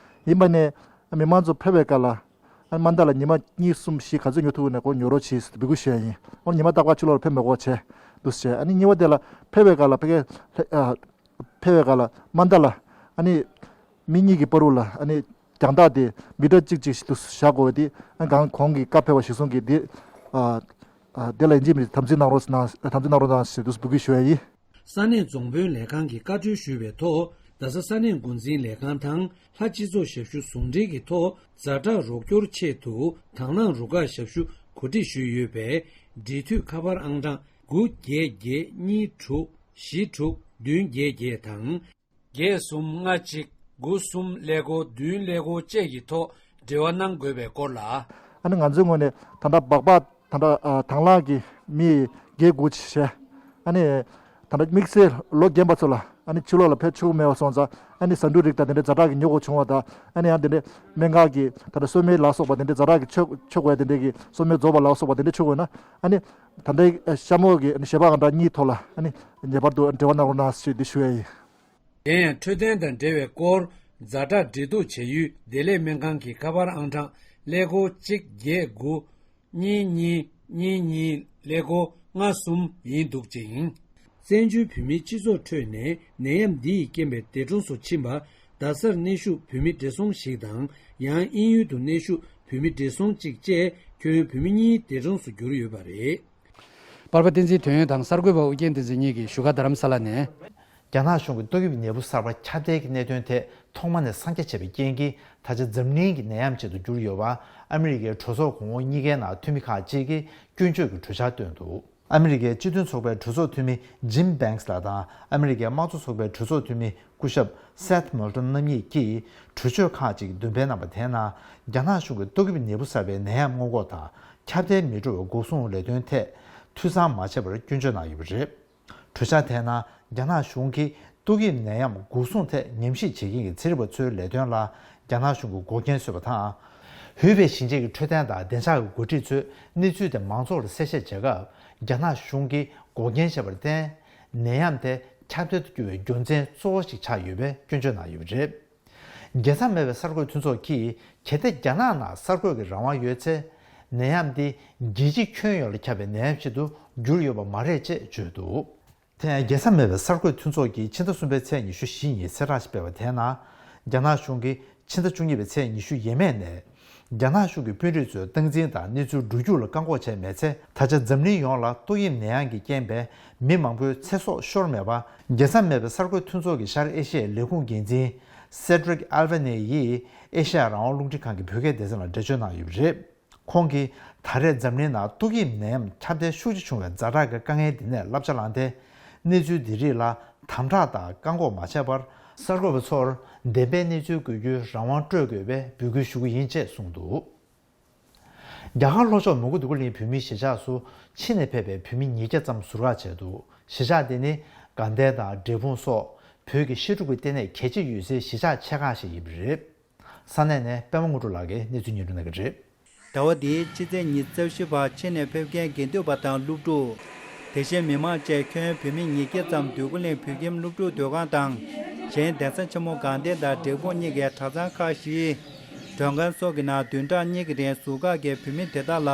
ཡིན་པ་ནས་མི་མང་ཚོ་ཕེབས་པའི་སྐབས་ལ་ཨ་ནི་མ་མཐའ་ལ་ཉི་མ་གཉིས་གསུམ་བཞི་ག་ཚོད་ཉོ་ཐུབ་ན་ཁོ་ཉོ་རོགས་བྱེད་ཟེར་འབོད་སྐུལ་ཞུ་ཡ་ཡིན། ཨ་ནི་ཉི་མ་རྟག་པར་ཕྱི་ལོགས་ལ་ཕེབས་མི་དགོས་བྱས་འདུག་ཟེར། ཨ་ནི་གཉིས་པ་དེ་ལ་ཕེབས་པའི་སྐབས་ལ་ཕ་གི་ཕེབས་པའི་སྐབས་ལ་མ་མཐའ་ལ་ཨ་ནི་མི་གཉིས་ཀྱི་བར་དུ་ལ་ཨ་ནི་རྒྱང་ཐག་དེ་མི་ཊར་གཅིག་གཅིག་ཞིག་ཏུ་བཞག་དགོས་པ་དེ་ཨ་གང་གོང་གི་བཀའ་ཕེབས་པ་གཞིར་བཟུང་གིས་དེ་ཨ་ཨ་དེ་ལ་ཡིན་གཅིག་མིན་གཅིག་དམ་འཛིན་གནང་རོགས་གནང་དམ་འཛིན་གནང་རོགས་གནང་ཞེས་འདུག་སེ་འབོད་སྐུལ་ཞུ་ཡ་ཡིན། ས་གནས་རྫོང་དཔོན་ལས་ཁང་གིས་བཀའ་འཁྲོལ་ཞུས་པའི་ཐོག་རྡ་ས་ས་གནས་འགོ་འཛིན་ལས་ཁང་དང་ལྷ་སྤྱི་ཚོགས་ཞབས་ཞུ་ཟུང་འབྲེལ་གྱི་ཐོག་ཛ་དྲག་རོགས་སྐྱོར་ཆེད་དུ་དང་བླངས་རུ་ཁག་ཞབས་ཞུ་གོ་སྒྲིག་ཞུས་ཡོད་པས། འབྲེལ་མཐུད་ཁ་པར་ཨང་གྲངས་དགུ་བརྒྱད་བརྒྱད་གཉིས་དྲུག་བཞི་དྲུག་བདུན་བརྒྱད་བརྒྱད་དང་། བརྒྱད་གསུམ་ལྔ་གཅིག་དགུ་གསུམ་ཀླད་ཀོར་བདུན་ཀླད་ཀོར་བཅས་ཀྱི་ཐོག་འབྲེལ་བ་གནང་དགོས་པའི་སྐོར་ལ། ཨ་ནི་ང་ཚོའི་ངོས་ནས་ད་ལྟ་སྦག་སྦག་ད་ལྟ་ཨ་དང་བླངས་ཀྱི་མི་བརྒྱད་དགུ་ཅིག་བྱས། ཨ་ནི་ད་ལྟ་དམིགས་བསལ་ལོ་རྒན་པ་ཚོ་ལ་ཨ་ནི་ཕྱི་ལོགས་ལ་ཕེབས་ཆོག་གི་མེད་པ་སོང་ཙང་ཨ་ནི་ཟ་འབྲུ་རིགས་དང་དེ་འདྲའི་ཛ་དྲག་གི་ཉོ་དགོས་བྱུང་བ་དང་ཨ་ནི་ཡང་དེ་འདྲའི་སྨན་ཁང་གི་ད་ལྟ་གསོལ་སྨན་ལ་སོགས་པ་དེ་འདྲའི་ཛ་དྲག་གི་མཆོད་མཆོད་དགོས་དེ་འདྲའི་གི་གསོལ་སྨན་རྫོགས་པ་ལ་སོགས་པ་དེ་འདྲའི་མཆོད་དགོས་ན་ཨ་ནི་ད་ལྟའི་ཤ་མོ་གི་ཨ་ནི་ཞལ་པར་ཨང་གྲངས་གཉིས་ཐོག་ལ་ཨ་ནི་ངེས་པར་དུ་འབྲེལ་བ་གནང་རོགས་གནང་ཞེས་འདི་ཞུ་ཡ་ཡིན། གཞན་ཡང་འཕྲོད་བསྟེན་དང་འབྲེལ་བའི་སྐོར་ཛ་དྲག་འབྲེལ་གཏུག་བྱ་ཡུལ་བདེ་ལེགས་སྨན་ཁང་གི་ཁ་པར་ཨང་གྲངས་ཀླད་ཀོར་གཅིག་བརྒྱད་དགུ་གཉིས་གཉིས་གཉིས་གཉིས་ཀླད་ཀོར་ལྔ་གསུམ་ཡིན་འདུག་ཅིང་། བཙན་བྱོལ་བོད་མིའི་སྤྱི་ཚོགས་ཁྲོད་ནས་ནད་ཡམས་འདི་ཡི་རྐྱེན་པས་འདས་གྲོངས་སུ་ཕྱིན་པ་རྡ་སར་གནས་བཞུགས་བོད་མི་བགྲེས་སོང་ཞིག་དང་ཡང་དབྱིན་ཡུལ་དུ་གནས་བཞུགས་བོད་མི་བགྲེས་སོང་གཅིག་བཅས་ཁྱོན་བོད་མི་གཉིས་འདས་གྲོངས་སུ་གྱུར་ཡོད་པ་རེད། པར་པ་བསྟན་འཛིན་དོན་ཡོད་དང་གསར་འགོད་པ་ཨུ་རྒྱན་བསྟན་འཛིན་གཉིས་ཀྱིས་བཞུགས་སྒར་རྡ་རམ་ས་ལ་ནས། རྒྱ་ནག་གཞུང་གིས་ཏོག་དབྱིབས་ནད་འབུ་གསར་པ་ཁྱབ་གདལ་གྱི་གནད་དོན་ཐད་ཐོག་མ་ནས་གསང་རྒྱ་བྱས་པའི་རྐྱེན་གྱིས་ད་ཆ་འཛམ་གླིང་གི་ནད་ཡམས་ཅིག་ཏུ་གྱུར་ཡོད་པ་ཨ་མི་རི་ཀའི་གྲོས་ཚོགས་གོང་འོག་གཉིས་ཀའི་ནང་འཐུས་མི་ཁག་ཅིག་གིས་སྐྱོན་བརྗོད་ཀྱི་གྲོས་འཆར་བཏོན་འདུག་ཨ་མི་རི་ཀའི་སྤྱི་མཐུན་ཚོགས་པའི་གྲོས་ཚོགས་འཐུས་མི་ཇིམ་བྷེང་སི་ལགས་དང་ཨ་མི་རི་ཀའི་དམངས་གཙོ་ཚོགས་པའི་གྲོས་ཚོགས་འཐུས་མི་སྐུ་ཞབས་སེཐ་མོལ་ཏོན་རྣམ་གཉིས་ཀྱིས་གྲོས་ཆོད་ཁག་ཅིག་འདོན་སྤེལ་གནང་པ་དེའི་ནང་རྒྱ་ནག་གཞུང་གིས་ཏོག་དབྱིབས་ནད་འབུ་གསར་པའི་ནད་ཡམས་སྔོན་འགོག་དང་ཁྱབ་གདལ་མི་འགྲོ་བའི་འགོག་སྲུང་ལས་དོན་ཐད་འཐུས་ཚང་མ་བྱས་པར་སྐྱོན་བརྗོད་གནང་ཡོད་པ་རེད། གྲོས་འཆར་དེའི་ནང་རྒྱ་ནག་གཞུང་གིས་ཏོག་དབྱིབས་ནད་ཡམས་འགོག་སྲུང་ཐད་ཉམས་ཞིབ་བྱེད་མཁན་གྱི་ཚན་རིག་པ་ཚོའི་ལས་དོན་ལ་རྒྱ་ནག་གཞུང་གིས་འགོག་རྐྱེན་བཟོས་པ་དང་། ཧུའེ་པེ་ཞིང་ཆེན་གྱི་འཕྲོད་བསྟེན་དང་བདེ་འཇགས་ཀྱི་འགོ་ཁྲིད་ཚོས་གནས་ཚུལ་དེ་མང་ཚོགས་ལ་གསལ་བཤད་བྱེད་སྐབས། རྒྱ་ནག་གཞུང་གིས་འགོག་རྐྱེན་བྱས་པར་བརྟེན། ནད་ཡམས་དེ་ཁྱབ་གདལ་དུ་འགྱུར་བའི་རྒྱུ་མཚན་གཙོ་བོ་ཞིག་ཆགས་ཡོད་པའི་སྐྱོན་བརྗོད་གནང་ཡོད་པ་རེད། རྒྱལ་ས་མེད་པའི་གསར་འགོད་མཐུན་ཚོགས་ཀྱིས་གལ་ཏེ་རྒྱ་ནག་ནང་གསར་འགོད་ཀྱི་རང་དབང་ཡོད་ཚེ། ནད་ཡམས་འདི་རྒྱལ་སྤྱི་ཁྱོན་ཡོངས་ལ་ཁྱབ་པའི་ནད་ཡམས་ཤིག་ཏུ་འགྱུར་ཡོད་པ་མ་རེད་ཅེས་བརྗོད་འདུག་དེ་ཡང་རྒྱལ་ས་མེད་པའི་གསར་འགོད་མཐུན་ཚོགས་ཀྱིས་ཕྱི་ཟླ་གསུམ་པའི་ཚེས་ཉི་ཤུ་བཞི་ཉིན་གསལ་བསྒྲགས་ཤིག་སྤེལ་བ་དེའི་ནང་། རྒྱ་ནག་གཞུང་གིས་ཕྱི་ཟླ་བཅུ་གཉིས་པའི་ཚེས་ཉི་ཤུ་ཡས་མས་ནས། རྒྱ་ནག་གཞུང་གི་དཔོན་རིགས་ཚོས་སྟངས་འཛིན་དང་གནས་ཚུལ་འགྲོ་རྒྱུགས་ལ་བཀག་འགོག་བྱས་མེད་ཚེ། ད་ཆ་འཛམ་གླིང་ཡོངས་ལ་ཏོག་དབྱིབས་ནད་ཡམས་ཀྱི་རྐྱེན་པས་མི་མང་པོའི་ཚེ་སྲོག་ཤོར་མེད་པ། རྒྱལ་ས་མེད་པའི་གསར་འགོད་མཐུན་ཚོགས་ཀྱི་ཤར་ཨེ་ཤི་ཡའི་ལས་ཁུངས་འགན་འཛིན་སེ་ཌྲིག་ཨལ་ཝ་ནེ་ཡིས་ཨེ་ཤ་ཡ་རང་དབང་རླུང་འཕྲིན་ཁང་གི་བོད་སྐད་སྡེ་ཚན་ལ་འགྲེལ་བརྗོད་གནང་ཡོད་པ་རེད། ཁོང་གིས་ད་རེས་འཛམ་གླིང་ནང་ཏོག་དབྱིབས་ནད་ཡམས་ཁྱབ་གདལ་ཤུགས་ཆེ་བྱུང་བའི་ཛ་དྲག་གི་དཀའ་ངལ་འདི་ནས་བསླབ་བྱ་བླངས་ཏེ། གནས་ཚུལ་འདི་རིགས་ལ་དམ་དྲག་དང་བཀག་འགོག་མ་བྱས་པར། གསར་འགོད་པ་ཚོར་བདེན་པའི་གནས་ཚུལ་འགོད་རྒྱུའི་རང་དབང་སྤྲོད་དགོས་པའི་འབོད་སྐུལ་ཞུ་གི་ཡིན་ཅེས་གསུངས་འདུག་རྒྱ་གར་ལྷོ་ཕྱོགས་མོན་གྷོ་འདོད་རྒུ་གླིང་བོད་མིའི་གཞིས་ཆགས་སུ་ཕྱི་ནས་ཕེབས་པའི་བོད་མི་ཉིས་བརྒྱ་ཙམ་ཟུར་བཀག་བྱས་འདུག་གཞིས་ཆགས་དེ་ནི་ དགའ་ལྡན་དང་འབྲས་སྤུངས་སོགས་བོད་ཀྱི་བཤད་སྒྲུབ་ཀྱི་ལྟེ་གནས་གལ་ཆེ་ཡོད་སའི་གཞིས་ཆགས་ཆེ་ཁག་ཞིག་ཡིན་པ་རེད། ས་གནས་ནས་པད་མ་དངོས་གྲུབ་ལགས་ཀྱིས་གནས་ཚུལ་སྙན་སྒྲོན་གནང་གི་རེད། ཟླ་བ་འདིའི་ཕྱི་ཚེས་ཉི་ཤུ་རྩ་བཞི་བར་ཕྱི་ནས་ཕེབས་མཁན་དགེ་འདུན་པ་དང་སློབ་ཕྲུག་དེ་བཞིན་མི་མང་བཅས་ཁྱོན་བོད་མི་ཉིས་བརྒྱ་ཙམ་འདོད་རྒུ་གླིང་བོད་ཁྱིམ་སློབ་ཕྲུག་སྡོད་ཁང་དང་། གཞན་གདན་ས་ཆེན་མོ་དགའ་ལྡན་དང་འབྲས་སྤུངས་གཉིས་ཀའི་གྲྭ་ཚང་ཁག་བཞིའི་མགྲོན་ཁང་སོགས་ཀྱི་ནང་བདུན་ཕྲག་གཉིས་ཀྱི་རིང་ཟུར་བཀག་གིས་བོད་མི་དེ་དག་ལ་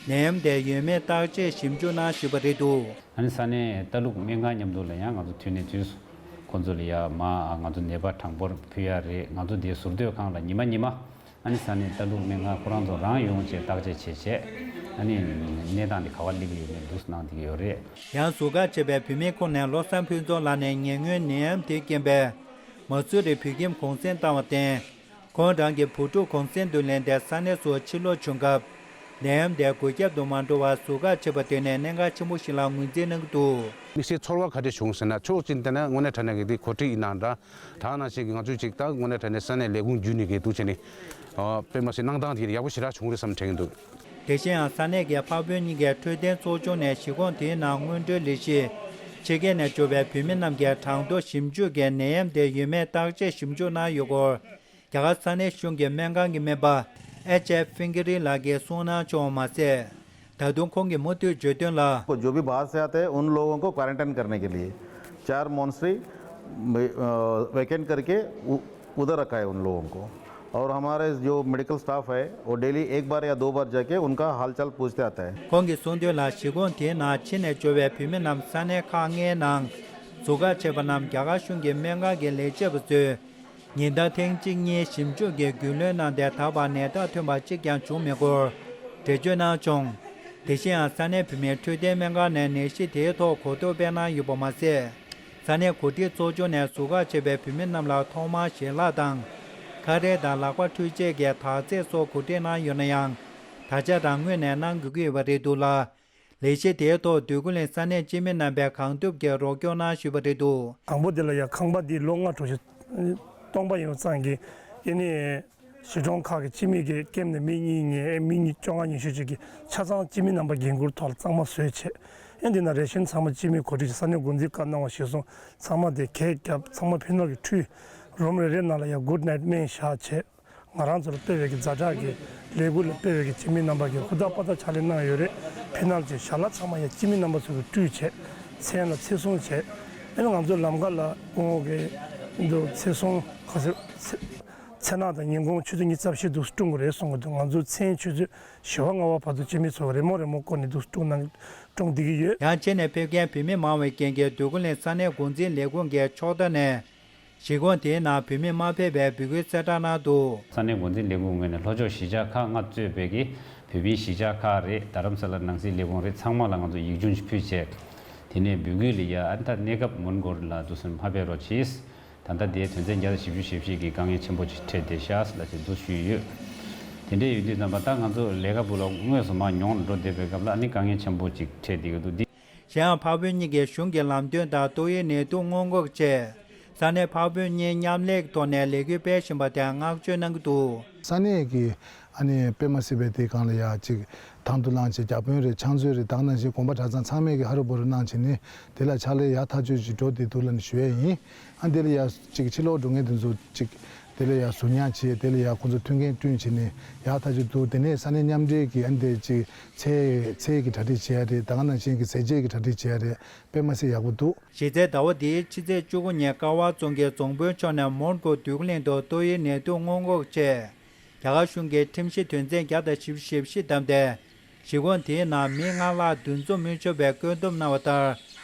ནད་ཡམས་དེ་ཡོད་མེད་བརྟག་དཔྱད་ཞིབ་འཇུག་གནང་བཞིན་པ་རེད་འདུག། ཨ་ནི་ས་གནས་ལྟ་ལུགས་སྨན་ཁང་མཉམ་དུ་ལ་ཡང་ང་ཚོ་དུས་ནས་དུས་སུ་ཁོང་ཚོ་ལ་ཡ་མ་ང་ཚོ་ནད་པ་གྲངས་འབོར་ཕུལ་ཡ་རེད། ང་ཚོ་དེའི་ཟུར་སྡོད་ཁང་ལ་ཉི་མ་ཉི་མ་ཨ་ནི་ས་གནས་ལྟ་ལུགས་སྨན་ཁང་ཁོ་རང་ཚོ་རང་ཡོང་བྱས་བརྟག་དཔྱད་བྱས་བྱས་ཨ་ནི་གནས་སྟངས་དེ་ག་བ་སླེབས་ཡོད་མེད་འདུག་གནང་བསྡད་ཀྱི་ཡོད་རེད། ཡང་ཟུར་བཀག་བྱས་པའི་བོད་མི་ཁོངས་ནས་བློ་བཟང་ཕུན་ཚོགས་ལགས་ནས་ཉེ་སྔོན་ནད་ཡམས་དེའི་རྐྱེན་པས་མ་སུ་རི་བོད་ཁྱིམ་གུང་སེང་བཏང་བར་བརྟེན། ཁོང་རང་གི་བུ་ཕྲུག་གུང་སེང་དུ་ལེན་ཏེ་ས་གནས་སུ་ཕྱིར་ལོག་བྱུང་སྐབས། ནད་ཡམས་དེ་འགོས་ཁྱབ་ཏུ་མ་འགྲོ་བར་ཟུར་བཀག་བྱས་པ་དེ་ནི་གནད་འགག་ཆེན་པོ་ཞིག་ལ་ངོས་འཛིན་གནང་གི་འདུག། དམིགས་བསལ་ཚོར་བ་ག་འདྲ་བྱུང་ཟེར་ན། ཕྱོགས་གཅིག་ནས་བལྟས་ན་དངོས་གནས་དྲང་གནས་ཀྱི་འདི་གོ་སྒྲིག་ཡིན་ནའང་འདྲ། ད་ནང་བཞིན་གྱི་ང་ཚོས་ཅིག་ད་དངོས་གནས་དྲང་གནས་ས་གནས་ལས་ཁུངས་བརྒྱུད་ནས་ཀྱི་འདུག་བྱས་ནས། ཨ། དཔེ་མ་སྲིད་གནང་སྟངས་དེ་ཡག་པོ་ཞེ་དྲག་བྱུང་རེད་བསམ་དྲན་གྱི་འདུག། དེ་བཞིན་ཡང་ས་གནས་ཀྱི་འཕགས་བོད་གཉིས་ཀའི་འཕྲོད་བསྟེན་ཚོགས་ཆུང་ནས་གཞིས་ཁོངས་དེའི་ནང་སྔོན་འགྲོའི་ལས་གཞི་ཕྱི་རྒྱལ་ནས་འབྱོར་བའི་བོད་མི་རྣམས་ཀྱི་གྲངས་ཐོ་ཞིབ་འཇུག་གིས་ནད་ཡམས་དེ་ཡོད་མེད་བརྟག་དཔྱད་ཞིབ་འཇུག་གནང་ཡོད་སྐོར། རྒྱ་གར་ས་གནས་གཞུང་གི་སྨན་ཁང་གི་སྨན་པ་ཨེཆ་ཨེཕ་ཕིང་ཀི་རི་ལགས་ཀྱིས་གསུངས་གནང་བྱུང་བ་མ་ཟད། ད་དུང་ཁོང་གིས་མུ་མཐུད་བརྗོད་དོན་ལ། को जो भी बाहर से आते हैं, उन लोगों को क्वारंटाइन करने के लिए चार मॉनेस्ट्री, अ, वेकेंट करके उ-, उधर रखा है उन लोगों को। और हमारे जो मेडिकल स्टाफ है, वो डेली एक बार या दो बार जाके उनका हालचाल पूछते आता है। ཁོང་གིས་གསུངས་དོན་ལ། གཞིས་ཁོངས་དེའི་ནང་ཕྱི་ནས་འབྱོར་བའི་བོད་མི་རྣམས་ས་གནས་ཁག་ལྔའི་ནང་ཟུར་བཀག་བྱས་པ་རྣམས་རྒྱ་གར་གཞུང་གི་སྨན་ཁང་གི་ལས་བྱེད་པ་ཚོས། ཉིན་ལྟར་ཐེངས་གཅིག་གཉིས་ཞིབ་འཇུག་གི་རྒྱུས་ལོན་གནང་སྟེ། ད་བར་ནད་རྟགས་ཐོན་པ་གཅིག་ཀྱང་བྱུང་མེད་སྐོར་འགྲེལ་བརྗོད་གནང་བྱུང་། དེ་བཞིན་ཡང་ས་གནས་བོད་མིའི་འཕྲོད་བསྟེན་སྨན་ཁང་ནས་ནད་གཞི་དེའི་ཐོག་གོ་རྟོགས་སྤེལ་གནང་ཡོད་པ་མ་ཟད། ས་གནས་གོ་སྒྲིག་ཚོགས་ཆུང་ནས་ཟུར་བཀག་བྱས་པའི་བོད་མི་རྣམས་ལ་ཐོག་མར་ཞལ་ལག་དང་། ཁ་རས་དང་ལག་པ་འཁྲུད་བྱེད་ཀྱི་དག་རྫས་སོགས་གོ་སྒྲིག་གནང་ཡོད་ན་ཡང་། ད་ཆ་རང་ངོས་ནས་གནང་དགོས་ཀྱི་ཡོད་པ་རེད་འདུག་ལ། ལས་གཞི་དེའི་ཐོག་འདོད་རྒུ་གླིང་ས་གནས་སྤྱི་མི་རྣམ་པས་གང་ཐུབ་ཀྱིས་རོགས་སྐྱོར་གནང་ཞུས་པ་རེད་འདུག། དང་པོ་དེ་ལ་ཡང་ཁང་པ་འདི་ལོ་ལྔ་དྲུག་ཅུ་སྟོང་པ་ཡིན་པ་ཙང་གིས། ཨེ་ནི་གཞིས་གྲོང་ཁག་གི་སྤྱི་མི་གི་ཁྱིམ་ནས་མི་གཉིས་ཉེ་མི་གཉིས་བཅོ་ལྔ་ཉི་ཤུ་ཅིག་གིས་ཆ་ཚང་སྤྱི་མི་རྣམ་པ་འགན་འཁུར་ཐོག་ལ་གཙང་མ་བཟོས་བྱས། ཨེ་འདི་ན་རེ་ཤན་ཚང་མ་སྤྱི་མི་གོ་སྒྲིག་བྱས། ས་གནས་འགོ་འཛིན་བཀའ་གནང་བ་གཞིར་བཟུང་ཚང་མ་དེ་གས་བརྒྱབ། ཚང་མ་ཕི་ནལ་གྱིས་འཁྲུད། རུམ་རེ་རེ་ནང་ལ་ཡང་གུཌ་ནའིཊ་སྨན་བཞག་བྱས། ང་རང་ཚོ་ལ་སྤེལ་བའི་གི་ཛ་དྲག་གི་ལས་འགུལ་ལ་སྤེལ་བའི་གི་སྤྱི་མི་རྣམ་པ་གིས་ཧུར་ཐག་པ་ཐག་ཕྱག་ལས་གནང་ཡོད་རེད། ཕི་ནལ་གྱི་ཞལ་ལག་ཚང་མ་ཡང་སྤྱི་མི་རྣམ་པ་ཚོ་གིས་སྤྲུལ་བྱས། མཚན་ལ་ཚེ་སྲུང་བྱས། ཨ་ནི་ང་ཚོ་ལམ་ཁ་ལ་སྐུ་ངོ་གི་འདུག་ཚེ་སྲུང་ག་ཚོད་ཚེ་ཚེ་ནག་དང་ཉིན་གུང་ཆུ་ཚོད་ཉི་ཤུ་རྩ་བཞི་འདུག་སྲུང་གི་རེད་གསུང་གི་འདུག། ང་ཚོ་མཚན་ཆུ་ཚོད་བཞི་པ་ལྔ་པ་བར་དུ་སྤྱི་མི་ཚོ་རེས་མོས་རེས་མོས་སྐོར་ནས་འདུག་སྲུང་གནང་སྲུང་བསྡད་ཀྱི་ཡོད། ཡང་ཕྱི་ནས་ཕེབས་མཁན་བོད་མི་མང་བའི་རྐྱེན་གྱིས་འདོད་རྒུ་གླིང་ས་གནས་འགོ་འཛིན་ལས་ཁུངས་ཀྱི་ཕྱོགས་མཐའ་ནས། གཞིས་ཁོངས་དེའི་ནང་བོད་མི་མ་ཕེབས་པའི་འབོད་སྐུལ་གསལ་བསྒྲགས་གནང་འདུག། ས་གནས་འགོ་འཛིན་ལས་ཁུངས་ངོས་ནས་ལྷོ་ཕྱོགས་གཞིས་ཆགས་ཁག་ལྔ་གཙོས་པའི་གི་བོད་མིའི་གཞིས་ཆགས་ཁག་རེད། རྡ་རམ་ས་ལ་ནང་སྲིད་ལས་ཁུངས་རེད། ཚང་མ་ལ་ང་ཚོ་ཡིག་ཆུང་ཞིག་ཕུལ་བྱས། དེ་ནས་འབོད་སྐུལ་ལ་ཡ་ཨ་ནི་ད་གནས་སྐབས་མོན་གྷོ་ལ་འདུག་སེ་མ་ཕེབས་རོགས་གྱིས། ད་ལྟ་དེའི་དོན་ཚན་བརྒྱ་དང་བཞི་བཅུ་ཞེ་བཞི་གི་དཀའ་ངལ་ཆེན་པོ་ཅིག་འཕྲད་བསྡད་ཤག་ལབ་བྱས་འདུག་ཞུས་ཡོད། དེ་འདྲ་ཡིན་དུས་ཙམ་པ་ད་ང་ཚོ་ལས་ཀ་བུ་ལ་དངོས་སུ་མར་མྱོང་ལ་འགྲོ་བསྡད་པའི་སྐབས་ལ་ཨ་ནི་དཀའ་ངལ་ཆེན་པོ་ཅིག་འཕྲད་བསྡད་ཀྱི་འདུག། འདི། གཞན་ཡང་འཕགས་བོད་གཉིས་ཀའི་གཞུང་གི་ལམ་སྟོན་དང་ཏོག་དབྱིབས་ནད་དུག་སྔོན་འགོག་ཆེད། ས་གནས་འཕགས་བོད་གཉིས་མཉམ་ལས་ཀྱི་ཐོག་ནས་ལས་འགུལ་སྤེལ་བཞིན་པ་དེར་བསྔགས་བརྗོད་གནང་གི་འདུག། ས་གནས་ཀྱི་ཨ་ནི་དཔེ་མ་སྲིད་པའི་དེ་སྒང་ལ་ཡ་ཅིག་དང་དུ་བླངས་བྱས། བརྒྱ་དཔོན་རེད། ཕྱག་མཛོད་རེད། དེ་ནང་བཞིན་དགོན་པ་གྲྭ་ཚང་ཚང་མས་ཀྱི་ཧ་རུ་བུ་རུ་གནང་བྱས་ནས་དེ་ལ་ཕྱག་ལས་ཡག་ཐག་ཆོད་ཅིག་འགྲོ་བསྡད་འདུག་ལབ་ནས་ཞུ་ཡས་ཡིན། ཨ་དེ་ལ་ཡ་ཅིག་ཕྱི་ལོགས་འགྲོ་མཁན་དེ་ཚོ་ཅིག་དེ་ལ་ཡ་གཟུར་གཉེར་བྱས། དེ་ལ་ཡ་ཁོང་ཚོ་མཐུན་རྐྱེན་བསྐྲུན་བྱས་ནས་ཡག་ཐག་ཆོད་འདུག། དེ་ནས་ས་གནས་མཉམ་འབྲེལ་གྱི་ཨ་འདི་ཅིག་ཚལ་ཚལ་གྱི་གྲ་སྒྲིག་བྱས་ཡ་རེད། ད་ག་ནང་བཞིན་གྱི་ཟས་བཅད་ཀྱི་གྲ་སྒྲིག་བྱས་ཡ་རེད། དཔེ་མ་སྲིད་ཡག་པོ་འདུག། གཞི་རྩའི་ཟླ་བ་འདིའི་ཕྱི་ཚེས་བཅུ་དགུ་ཉིན་ཀ་བ་རྫོང་གི་རྫོང་དཔོན་མཆོག་ནས་མོན་གྷོ་འདོད་རྒུ་གླིང་དུ་ཏོག་དབྱིབས་ནད་དུག་སྔོན་འགོག་ཆེད། རྒྱ་གར་གཞུང་གིས་ཁྲིམས་གཞི་དོན་ཚན་བརྒྱ་དང་བཞི་བཅུ་ཞེ་བཞི་བདམས་ཏེ། གཞིས་ཁོངས་དེའི་ནང་མི་ལྔ་ལྷག་འདུ་འཛོམས་མི་ཆོག་པའི་བཀོད་འདོམས་གནང་བ་ལྟར།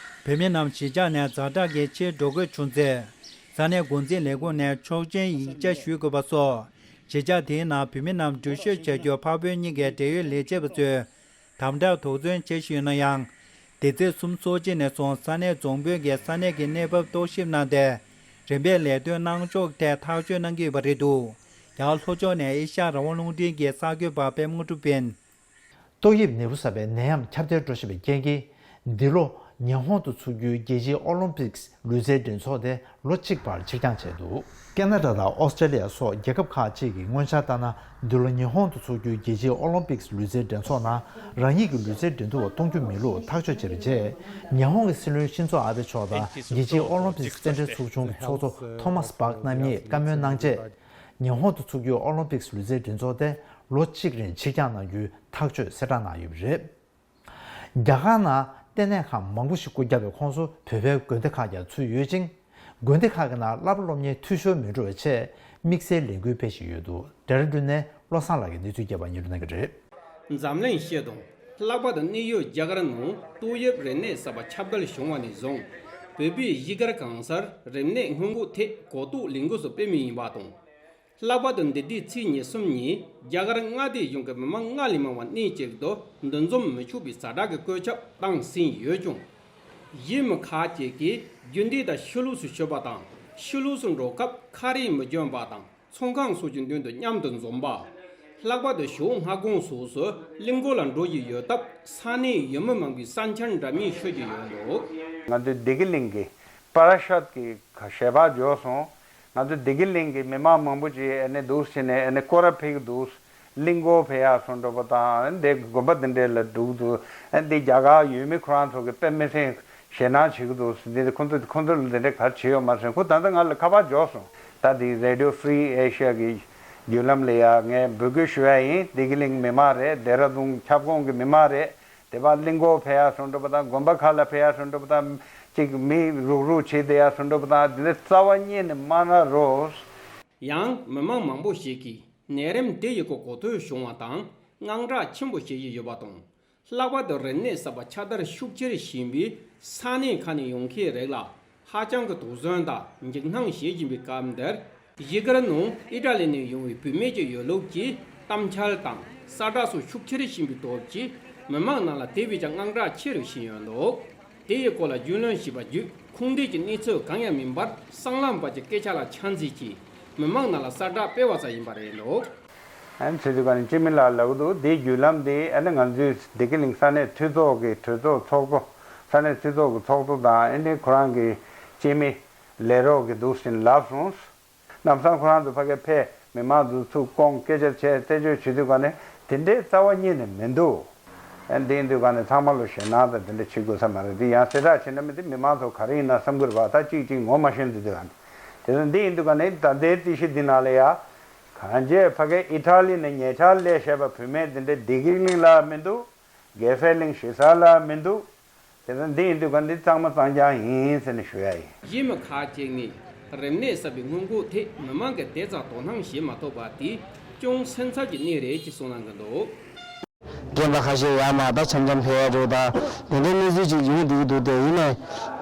བོད་མི་རྣམས་གཞིས་ཆགས་ནས་ཛ་དྲག་གིས་ཕྱིར་འགྲོ་དགོས་བྱུང་ཚེ། ས་གནས་འགོ་འཛིན་ལས་ཁུངས་ནས་ཆོག་མཆན་ཡིག་ཆ་ཞུ་དགོས་པ་སོགས། གཞིས་ཆགས་དེའི་ནང་བོད་མི་རྣམས་འགྲུལ་བཞུད་བྱ་རྒྱུར་འཕགས་བོད་གཉིས་ཀའི་འབྲེལ་ཡོད་ལས་བྱེད་པ་ཚོས་དམ་དྲག་དོགས་ཟོན་བྱེད་བཞིན་ཡོད་ན་ཡང་། འདི་ཚེས་གསུམ་སོ་གཅིག་ནས་བཟུང་ས་གནས་རྫོང་དཔོན་གྱིས་ས་གནས་ཀྱི་གནས་བབ་རྟོག་ཞིབ་གནང་སྟེ། རིམ་པས་ལས་དོན་གནང་ཕྱོགས་ཐད་ཐག་གཅོད་གནང་གི་ཡོད་པ་རེད་འདུག། རྒྱ་གར་ལྷོ་ཕྱོགས་ནས་ཨེ་ཤ་ཡ་རང་དབང་རླུང་འཕྲིན་གྱི་གསར་འགོད་པ་པད་མ་དངོས་གྲུབ་ཡིན། ཏོག་དབྱིབས་ནད་འབུ་གསར་པའི་ནད་ཡམས་ཁྱབ་གདལ་འགྲོ་བཞིན་པའི་རྐྱེན་གྱིས། འདི་ལོ་ ཉི་ཧོང་དུ་འཚོགས་རྒྱུའི་རྒྱལ་སྤྱིའི་ཨོ་ལིམ་པིག་ལུས་རྩལ་འགྲན་ཚོགས་དེ་ལོ་གཅིག་བར་ཕྱིར་འགྱངས་བྱས་འདུག་ཀེ་ན་ཌ་དང་ཨོ་སི་ཀྲེ་ལི་ཡ་སོགས་རྒྱལ་ཁབ་ཁག་ཅིག་གི་སྔོན་འཆར་ལྟར་ན། འདི་ལོ་ཉི་ཧོང་དུ་འཚོགས་རྒྱུའི་རྒྱལ་སྤྱིའི་ཨོ་ལིམ་པིག་ལུས་རྩལ་འགྲན་ཚོགས་ནང་རང་ཉིད་ཀྱི་ལུས་རྩལ་འགྲན་བསྡུར་བ་གཏོང་རྒྱུ་མིན་ལུགས་ཐག་གཅོད་བྱས་པའི་རྗེས། ཉི་ཧོང་གི་སྲིད་བློན་ཤིན་ཛོ་ཨ་བྷེ་མཆོག་དང་རྒྱལ་སྤྱིའི་ཨོ་ལིམ་པིག་རྩེད་འགྲན་ཚོགས་ཆུང་གི་ཚོགས་གཙོ་ཐོ་མཱས་པཱག་རྣམ་གཉིས་བཀའ་མོལ་གནང་རྗེས། ཉི་ཧོང་དུ་འཚོགས་རྒྱུའི་ཨོ་ལིམ་པིག་ལུས་རྩལ་འགྲན་ཚོགས་དེ་ལོ་གཅིག་རིང་ཕྱིར་འགྱངས་གནང་རྒྱུའི་ཐག་གཅོད་གསལ་བསྒྲགས་གནང་ཡོད་པ་རེད། རྒྱ་གར་ནང་ལྟེ་གནས་ཁང་མང་པོ་ཞིག་སྒོ་བརྒྱབ་པའི་ཁོངས་སུ་བོད་པའི་དགོན་སྡེ་ཁག་ཀྱང་ཚུད་ཡོད་ཅིང་། དགོན་སྡེ་ཁག་གི་ནང་བསླབ་པ་སློབ་གཉེར་འཐུས་ཤོར་མི་འགྲོ་བའི་ཆེད་དམིགས་བསལ་ལས་འགུལ་སྤེལ་བཞིན་ཡོད་འདུག་ཌེ་ར་ཌུན་ནས་བློ་བཟང་ལགས་ཀྱིས་གནས་ཚུལ་རྒྱས་པ་སྙན་སྒྲོན་གནང་གི་རེད། འཛམ་གླིང་སྤྱི་དང་། ལྷག་པར་དུ་གནས་ཡུལ་རྒྱ་གར་ནང་ཏོག་དབྱིབས་རིམས་ནད་གསར་པ་ཁྱབ་གདལ་བྱུང་བ་ནས་བཟུང་། བོད་པའི་གཞིས་སྒར་གང་སར་རིམས་ནད་སྔོན་འགོག་ཐད་གོ་རྟོགས་ལས་འགུལ་སོགས་སྤེལ་མུས་ཡིན་པ་དང་། ལྷག་པར་དུ་འདི་ཟླའི་ཚེས་ཉེར་གསུམ་ཉིན་རྒྱ་གར་མངའ་སྡེ་གཞུང་གི་མི་མང་སྔར་ལས་མང་བ་གནས་གཅིག་ཏུ་འདུ་འཛོམས་མི་ཆོག་པའི་ཛ་དྲག་གི་བཀོད་ཁྱབ་བཏང་ཟིན་ཡོད་ཀྱང་། གཞིས་མི་ཁག་ཅིག་གིས་རྒྱུན་ལྡན་དང་ཕྱི་ལོགས་སུ་ཤོད་པ་དང་། ཕྱི་ལོགས་སུ་འགྲོ་སྐབས་ཁ་རས་མི་གྱོན་པ་དང་། ཚོང་ཁང་སོགས་ཀྱི་མདུན་དུ་མཉམ་དུ་འཛོམས་པ། ལྷག་པར་དུ་ཞོགས་སྔ་དགོང་སོགས་སུ་གླིང་སྐོར་ལ་འགྲོ་བཞིན་ཡོད་སྟབས། ས་གནས་ཡུལ་མི་མང་པོས་ས་འཆར་འདྲ་མིན་ཤོད་ཀྱི་ཡོད་འདུག་ང་ཚོའི་བདེ་སྐྱིད་གླིང་གི་པ་ར་ཤོད་ཀྱི་ཞལ་པར་འབྱོར་སོང་། ང་ཚོའི་བདེ་སྐྱིད་གླིང་གི་མི་མང་མང་པོ་ཅིག་ཨ་ནི་འདུག་བྱས་ནས་ཨ་ནི་སྐོར་ར་ཕེབས་ཀྱི་འདུག་གླིང་སྐོར་ཕེབས་ཡག་སོང་འགྲོ་པ་དང་། ཨ་ནི་དེ་དགོན་པ་དེ་འདྲས་ལ་འགྲོ་གི་འདུག་ཨ་ནི་དེ་རྒྱ་གར་ཡུལ་མི་ཁོ་རང་ཚོ་གི་དཔེ་མི་སྲིད་ཞེད་སྣང་བྱེད་ཀྱི་འདུག་ཟེར། འདི་ཁོ་ཚོ་ཁོ་ཚོ་ལ་འདི་འདྲ་ག་རེ་བྱེད་ཡོད་མ་རེད་ཟེར། ཁོ་ད་ལྟ་ང་ལ་ཁ་པར་འབྱོར་སོང་། ད་འདི་Radio Free Asia གི་བརྒྱུད་ལམ་ལ་ཡ་ངས་འབོད་སྐུལ་ཞུ་ཡ་ཡིན། བདེ་སྐྱིད་གླིང་མི་མང་རེད། ལྡེ་ར་ལྡུན་ཁྱབ་ཁོངས་ཀྱི་མི་མང་རེད། དེ་བར་གླིང་སྐོར་ཕེབས་ཡ་སོང་འགྲོ་པ་དང་། དགོན་པ་ཁག་ལ་ཕེབས་ཡ་སོང་འགྲོ་པ་དང་། ཅིག་མི་རུག་རུག་བྱེད་བསྡད་ཡ་སོང་འགྲོ་པ་དང་། འདི་འདྲ་རྩ་བ་ཉིད་ནས་མ་གནང་རོགས། ཡང་མི་མང་མང་པོ་ཞིག་གིས་ནད་རིམས་དེ་ཡི་སྐོར་གོ་ཐོས་བྱུང་བ་དང་དངངས་སྐྲག་ཆེན་པོ་བྱེད་བཞིན་ཡོད་པ་དང་། ལྷག་པར་དུ་རིམས་ནད་གསར་པ་ཁྱབ་གདལ་ཤུགས་ཆེར་ཕྱིན་པའི་ས་གནས་ཁག་ནས་ཡོང་མཁན་རིགས་ལ་ཧ་ཅང་གི་དོགས་ཟོན་དང་འཇིགས་སྣང་བྱེད་བཞིན་པའི་སྐབས་འདིར། གཞིས་སྒར་ནང་ཨི་ཊ་ལི་ནས་ཡོང་བའི་བུད་མེད་ཀྱི་ཡོད་ལུགས་ཀྱི་གཏམ་འཆལ་དང་གསལ་བསྒྲགས་སོགས་ཤུགས་ཆེར་ཕྱིན་པའི་སྟོབས་ཀྱིས་མི་མང་ནང་ལ་དེ་བས་ཀྱང་དངངས་སྐྲག་ཆེ་རུ་ཕྱིན་ཡོད་འདུག་དེ་ཡི་སྐོར་ལ་རྒྱུས་ལོན་བྱས་པ་བརྒྱུད། ཁུངས་ལྡན་གྱི་གནས་ཚུལ་གང་ཡང་མིན་པར་གསང་ལམ་བར་གྱི་སྐད་ཆ་ལ་ཆ་འཛིན་གྱིས་མི་མང་ནང་ལ་གསལ་བསྒྲགས་སྤེལ་བ་ཙམ་ཡིན་པ་རེད་འདུག་ཨ་ནི་བྱེད་དུས་ག་ནས་སྤྱི་མི་ལགས་ལབ་ཀྱི་འདུག་འདིའི་བརྒྱུད་ལམ་འདི་ཨ་ནི་ང་ཚོའི་བདེ་སྐྱིད་གླིང་ས་གནས་འཐུས་ཚོགས་ཀྱི་གྲོས་ཚོགས་ཚོགས་གཙོ། ས་གནས་འཐུས་ཚོགས་ཀྱི་ཚོགས་གཙོ་དང་ཨ་ནི་ཁོ་རང་གི་སྤྱི་མི་ལས་རོགས་ཀྱིས་འདུག་སེ་ལབ་སོང་། ལམ་སང་ཁོ་རང་ཚོ་ཕ་གིར་ཕེབས། མི་མང་ཚོ་ཚུར་བསྐོང་། སྐད་ཆ་བྱས། རྩད་གཅོད་བྱེད་དུས་ག་ནས་དེ་འདྲའི་རྩ་བ་ཉིད་ནས་མི་འདུག་ཨ་འདི་ཡིན་དུས་ག་ནས་ཚང་མ་ལོ་ཞེད་སྣང་དང་དེ་འདྲ་བྱེད་དགོས་ས་མ་རེད། འདི་ཡང་གསལ་བསྒྲགས་བྱས་ན་མི་འདི་མི་མང་ཚོ་ག་རེ་ཡིན་ན་བསམ་གྱི་རེད་པ། ད་གཅིག་གཅིག་ངོ་མ་ཤེས་འདུག་དུས་ག་ནས། དེ་ཚོ་འདི་ཡིན་དུས་ག་ནས་ད་ལྟའི་རྩིས་གཞི་འདི་ནང་ལ་ཡ། གང་བྱས་ཕ་གིར་ཨི་ཊ་ལི་ནས་ཉེ་ཆར་སླེབས་བཞག་པ་བུད་མེད་འདི་འདྲ་བདེ་སྐྱིད་གླིང་ལ་མི་འདུག་དགེ་འཕེལ་གླིང་གཞིས་གསར་ལ་མི་འདུག་དེ་ཚོ་འདི་ཡིན་དུས་ག་འདི་གཙང་མ་གཙང་རྐྱང་ཡིན་ཟེར་ནས་ཞུ་ཡ་ཡིན། གཞིས་མི་ཁག་ཅིག་ནས་རིམས་ནད་གསར་པའི་སྔོན་འགོག་ཐད་མི་མང་གིས་དེ་ཙམ་དོ་སྣང་བྱེད་མ་ཐུབ་པ་དེ་ཅུང་སེམས་འཚབ་ཀྱི་གནས་རེད་ཅེས་གསུངས་གནང་གི་འདུག་རྒན་པ་ཁ་ཤས་ཡར་མར་ད་འཆམ་འཆམ་ཕེབས་ཡ་འགྲོ་ད་དེ་འདྲའི་གནས་ཚུལ་ཅིག་ཡོང་བསྡད་ཀྱི་འདུག་དེ་ཡིན་ནའི་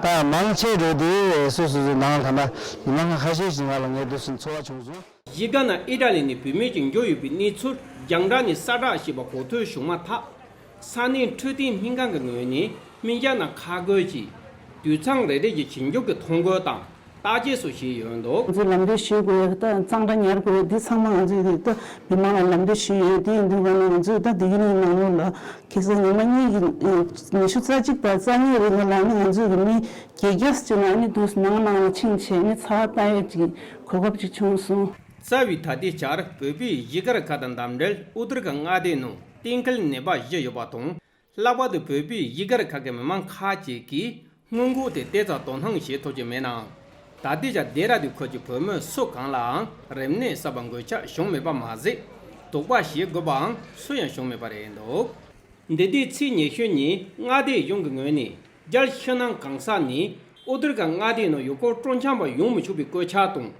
ད་མང་ཆེ་འགྲོ་དེ་སོ་སོ་སོའི་ནང་ད་ལྟ་མི་མང་ཁ་ཤས་ཤིག་ང་ལ་ངས་འདུག་སེ་ཚོར་བ་བྱུང་སོང་། གཞིས་ཀ་ནང་ཨི་ཊ་ལི་ནས་བུད་མེད་ཅིག་འབྱོར་ཡོད་པའི་གནས་ཚུལ་རྒྱང་བསྒྲགས་ནས་གསལ་བསྒྲགས་བྱས་པ་གོ་ཐོས་བྱུང་མ་ཐག་ས་གནས་འཕྲོད་བསྟེན་སྨན་ཁང་གི་ངོས་ནས་སྨན་སྦྱར་རྣམས་ཁ་བགོས་ཀྱིས་དུད་ཚང་རེ་རེ་གི་བྱིན་རྒྱུག་གི་ཐོ་འགོད་དང་བརྟག་དཔྱད་སོགས་བྱས་ཡོད་འདུག་ང་ཚོས་ལམ་སྟོན་ཞུ་དགོས་ཡ་ད་གཙང་སྦྲ་ཉར་དགོས་ཡ་འདི་ཚང་མ་ང་ཚོས་ད་མི་མང་ལ་ལམ་སྟོན་ཞུས་ཡོད། དེ་ཡིན་དུས་ག་ནས་ང་ཚོས་ད་དེ་གི་ནང་ལོགས་ལ་ཁ་སང་ཉི་མ་གཉིས་ཀྱི་ཉི་ཤུ་རྩ་གཅིག་དང་རྩ་གཉིས་རིང་ལ་ནི་ང་ཚོས་གི་མི་བརྒྱད་བརྒྱ་ཅིག་ལ་ནི་འདུག་ནང་ནང་ལ་ཕྱིན་བྱས་ནི་ཚ་བ་བཏང་ཡ་ཅིག་གོ་སྐབས་ཅིག་བྱུང་སོང་། རྩ་བའི་ད་ལྟའི་ཆར་བོད་པའི་གཞིས་སྒར་ཁག་དང་འདབས་འབྲེལ་ཨུ་ཏར་ཁ་མངའ་སྡེ་ནང་གཏན་འཁེལ་ནད་པ་བཞི་ཡོད་པ་དང་། ལྷག་པར་དུ་བོད་པའི་གཞིས་སྒར་ཁག་གི་མི་མང་ཁག་ཅིག་གིས་སྔོན་འགོག་དེ་ཏོག་ཙམ་དོ་སྣང་བྱེད་ཐུབ་ཀྱི་མེད་ནའང་། ད་ལྟའི་ཆར་ལྡེ་ར་ལྡུན་ཁུལ་གྱི་བོད་མི་སུ་གང་ལའང་རིམས་ནད་གསར་པ་འགོས་ཁྱབ་བྱུང་མེད་པ་མ་ཟད། དོགས་པ་བྱེད་དགོས་པའང་སུ་ཡང་བྱུང་མེད་པ་རེད་འདུག་འདི་ཟླའི་ཚེས་ཉི་ཤུ་ཉིན་མངའ་སྡེ་གཞུང་གི་ངོས་ནས་རྒྱལ་ཕྱི་ནང་གང་ས་ནས་ཨུ་ཏར་ཁ་མངའ་སྡེའི་ནང་ཡུལ་སྐོར་སྤྲོ་འཆམ་པ་ཡོང་མི་ཆོག་པའི་བཀོད་ཁྱབ་དང་།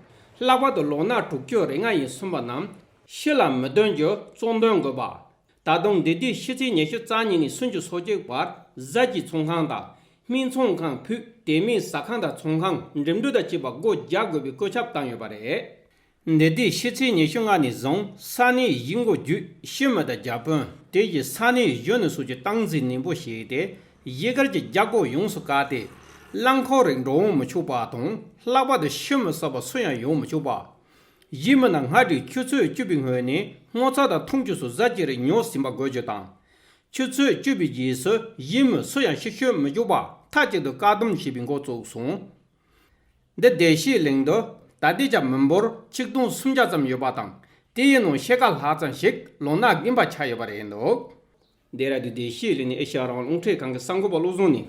ལྷག་པར་དུ་ལོ་ན་དྲུག་ཅུ་རེ་ལྔ་ཡན་སོན་པ་རྣམས་ཕྱི་ལ་མི་འདོན་རྒྱུ་གཙོ་འདོན་དགོས་པ། ད་དུང་འདི་ཟླའི་ཕྱི་ཚེས་ཉི་ཤུ་རྩ་གཉིས་ནས་སུམ་ཅུ་སོ་གཅིག་བར་གཟའ་སྐྱིད་ཚོང་ཁང་དང་སྨད་འཚོང་ཁང་ཕུད། དེ་མིན་ཟ་ཁང་དང་ཚོང་ཁང་འགྲིམ་འགྲུལ་དང་བཅས་པ་སྒོ་རྒྱག་དགོས་པའི་བཀོད་ཁྱབ་བཏང་ཡོད་པ་རེད། འདི་ཟླའི་ཕྱི་ཚེས་ཉི་ཤུ་ལྔ་ནས་བཟུང་ས་གནས་གཞིས་འགོ་བརྒྱུད་ཕྱི་མི་དང་བརྒྱ་དཔོན་དེ་བཞིན་ས་གནས་གཞོན་ནུ་སོགས་ཀྱི་སྟངས་འཛིན་ནན་པོ་བྱས་ཏེ་གཞིས་སྒར་གྱི་རྒྱལ་སྒོ་ཡོངས་སུ་བཀག་སྟེ་རླངས་འཁོར་རིགས་འགྲོ་འོང་མི་ཆོག་པ་དང་། ལྷག་པར་དུ་ཕྱི་མི་གསར་པ་སུ་ཡང་ཡོང་མི་ཆོག་པ། གཞིས་མི་རྣམས་སྔ་དྲོའི་ཆུ་ཚོད་བཅུ་པའི་སྔོན་ནས་སྔོ་ཚལ་དང་འཐུང་ཆུ་སོགས་གཟའ་སྤྱན་རས་ཉོ་ཟིན་པ་དགོས་རྒྱུ་དང་། ཆུ་ཚོད་བཅུ་པའི་རྗེས་སུ་གཞིས་མི་སུ་ཡང་ཕྱིར་བསྐྱོད་མི་ཆོག་པ། མཐའ་གཅིག་ཏུ་བཀག་སྡོམ་བྱེད་པའི་འགོ་བཙུགས་སོང་། འདི་བདེ་སྐྱིད་གླིང་དུ་ད་ལྟའི་ཆར་མི་འབོར་ཆིག་སྟོང་སུམ་བརྒྱ་ཙམ་ཡོད་པ་དང་། དེའི་ནང་ཕྱེད་ཀ་ལྷག་ཙམ་ཞིག་ལོ་ན་རྒན་པ་ཆགས་ཡོད་པ་རེད་འདུག། འདི་ར་དུ་བདེ་སྐྱིད་གླིང་ནས་ཨེ་ཤ་ཡ་རང་དབང་རླུང་འཕྲིན་ཁང་གི་གསར་འགོད་པ་བློ་བཟང་ནས།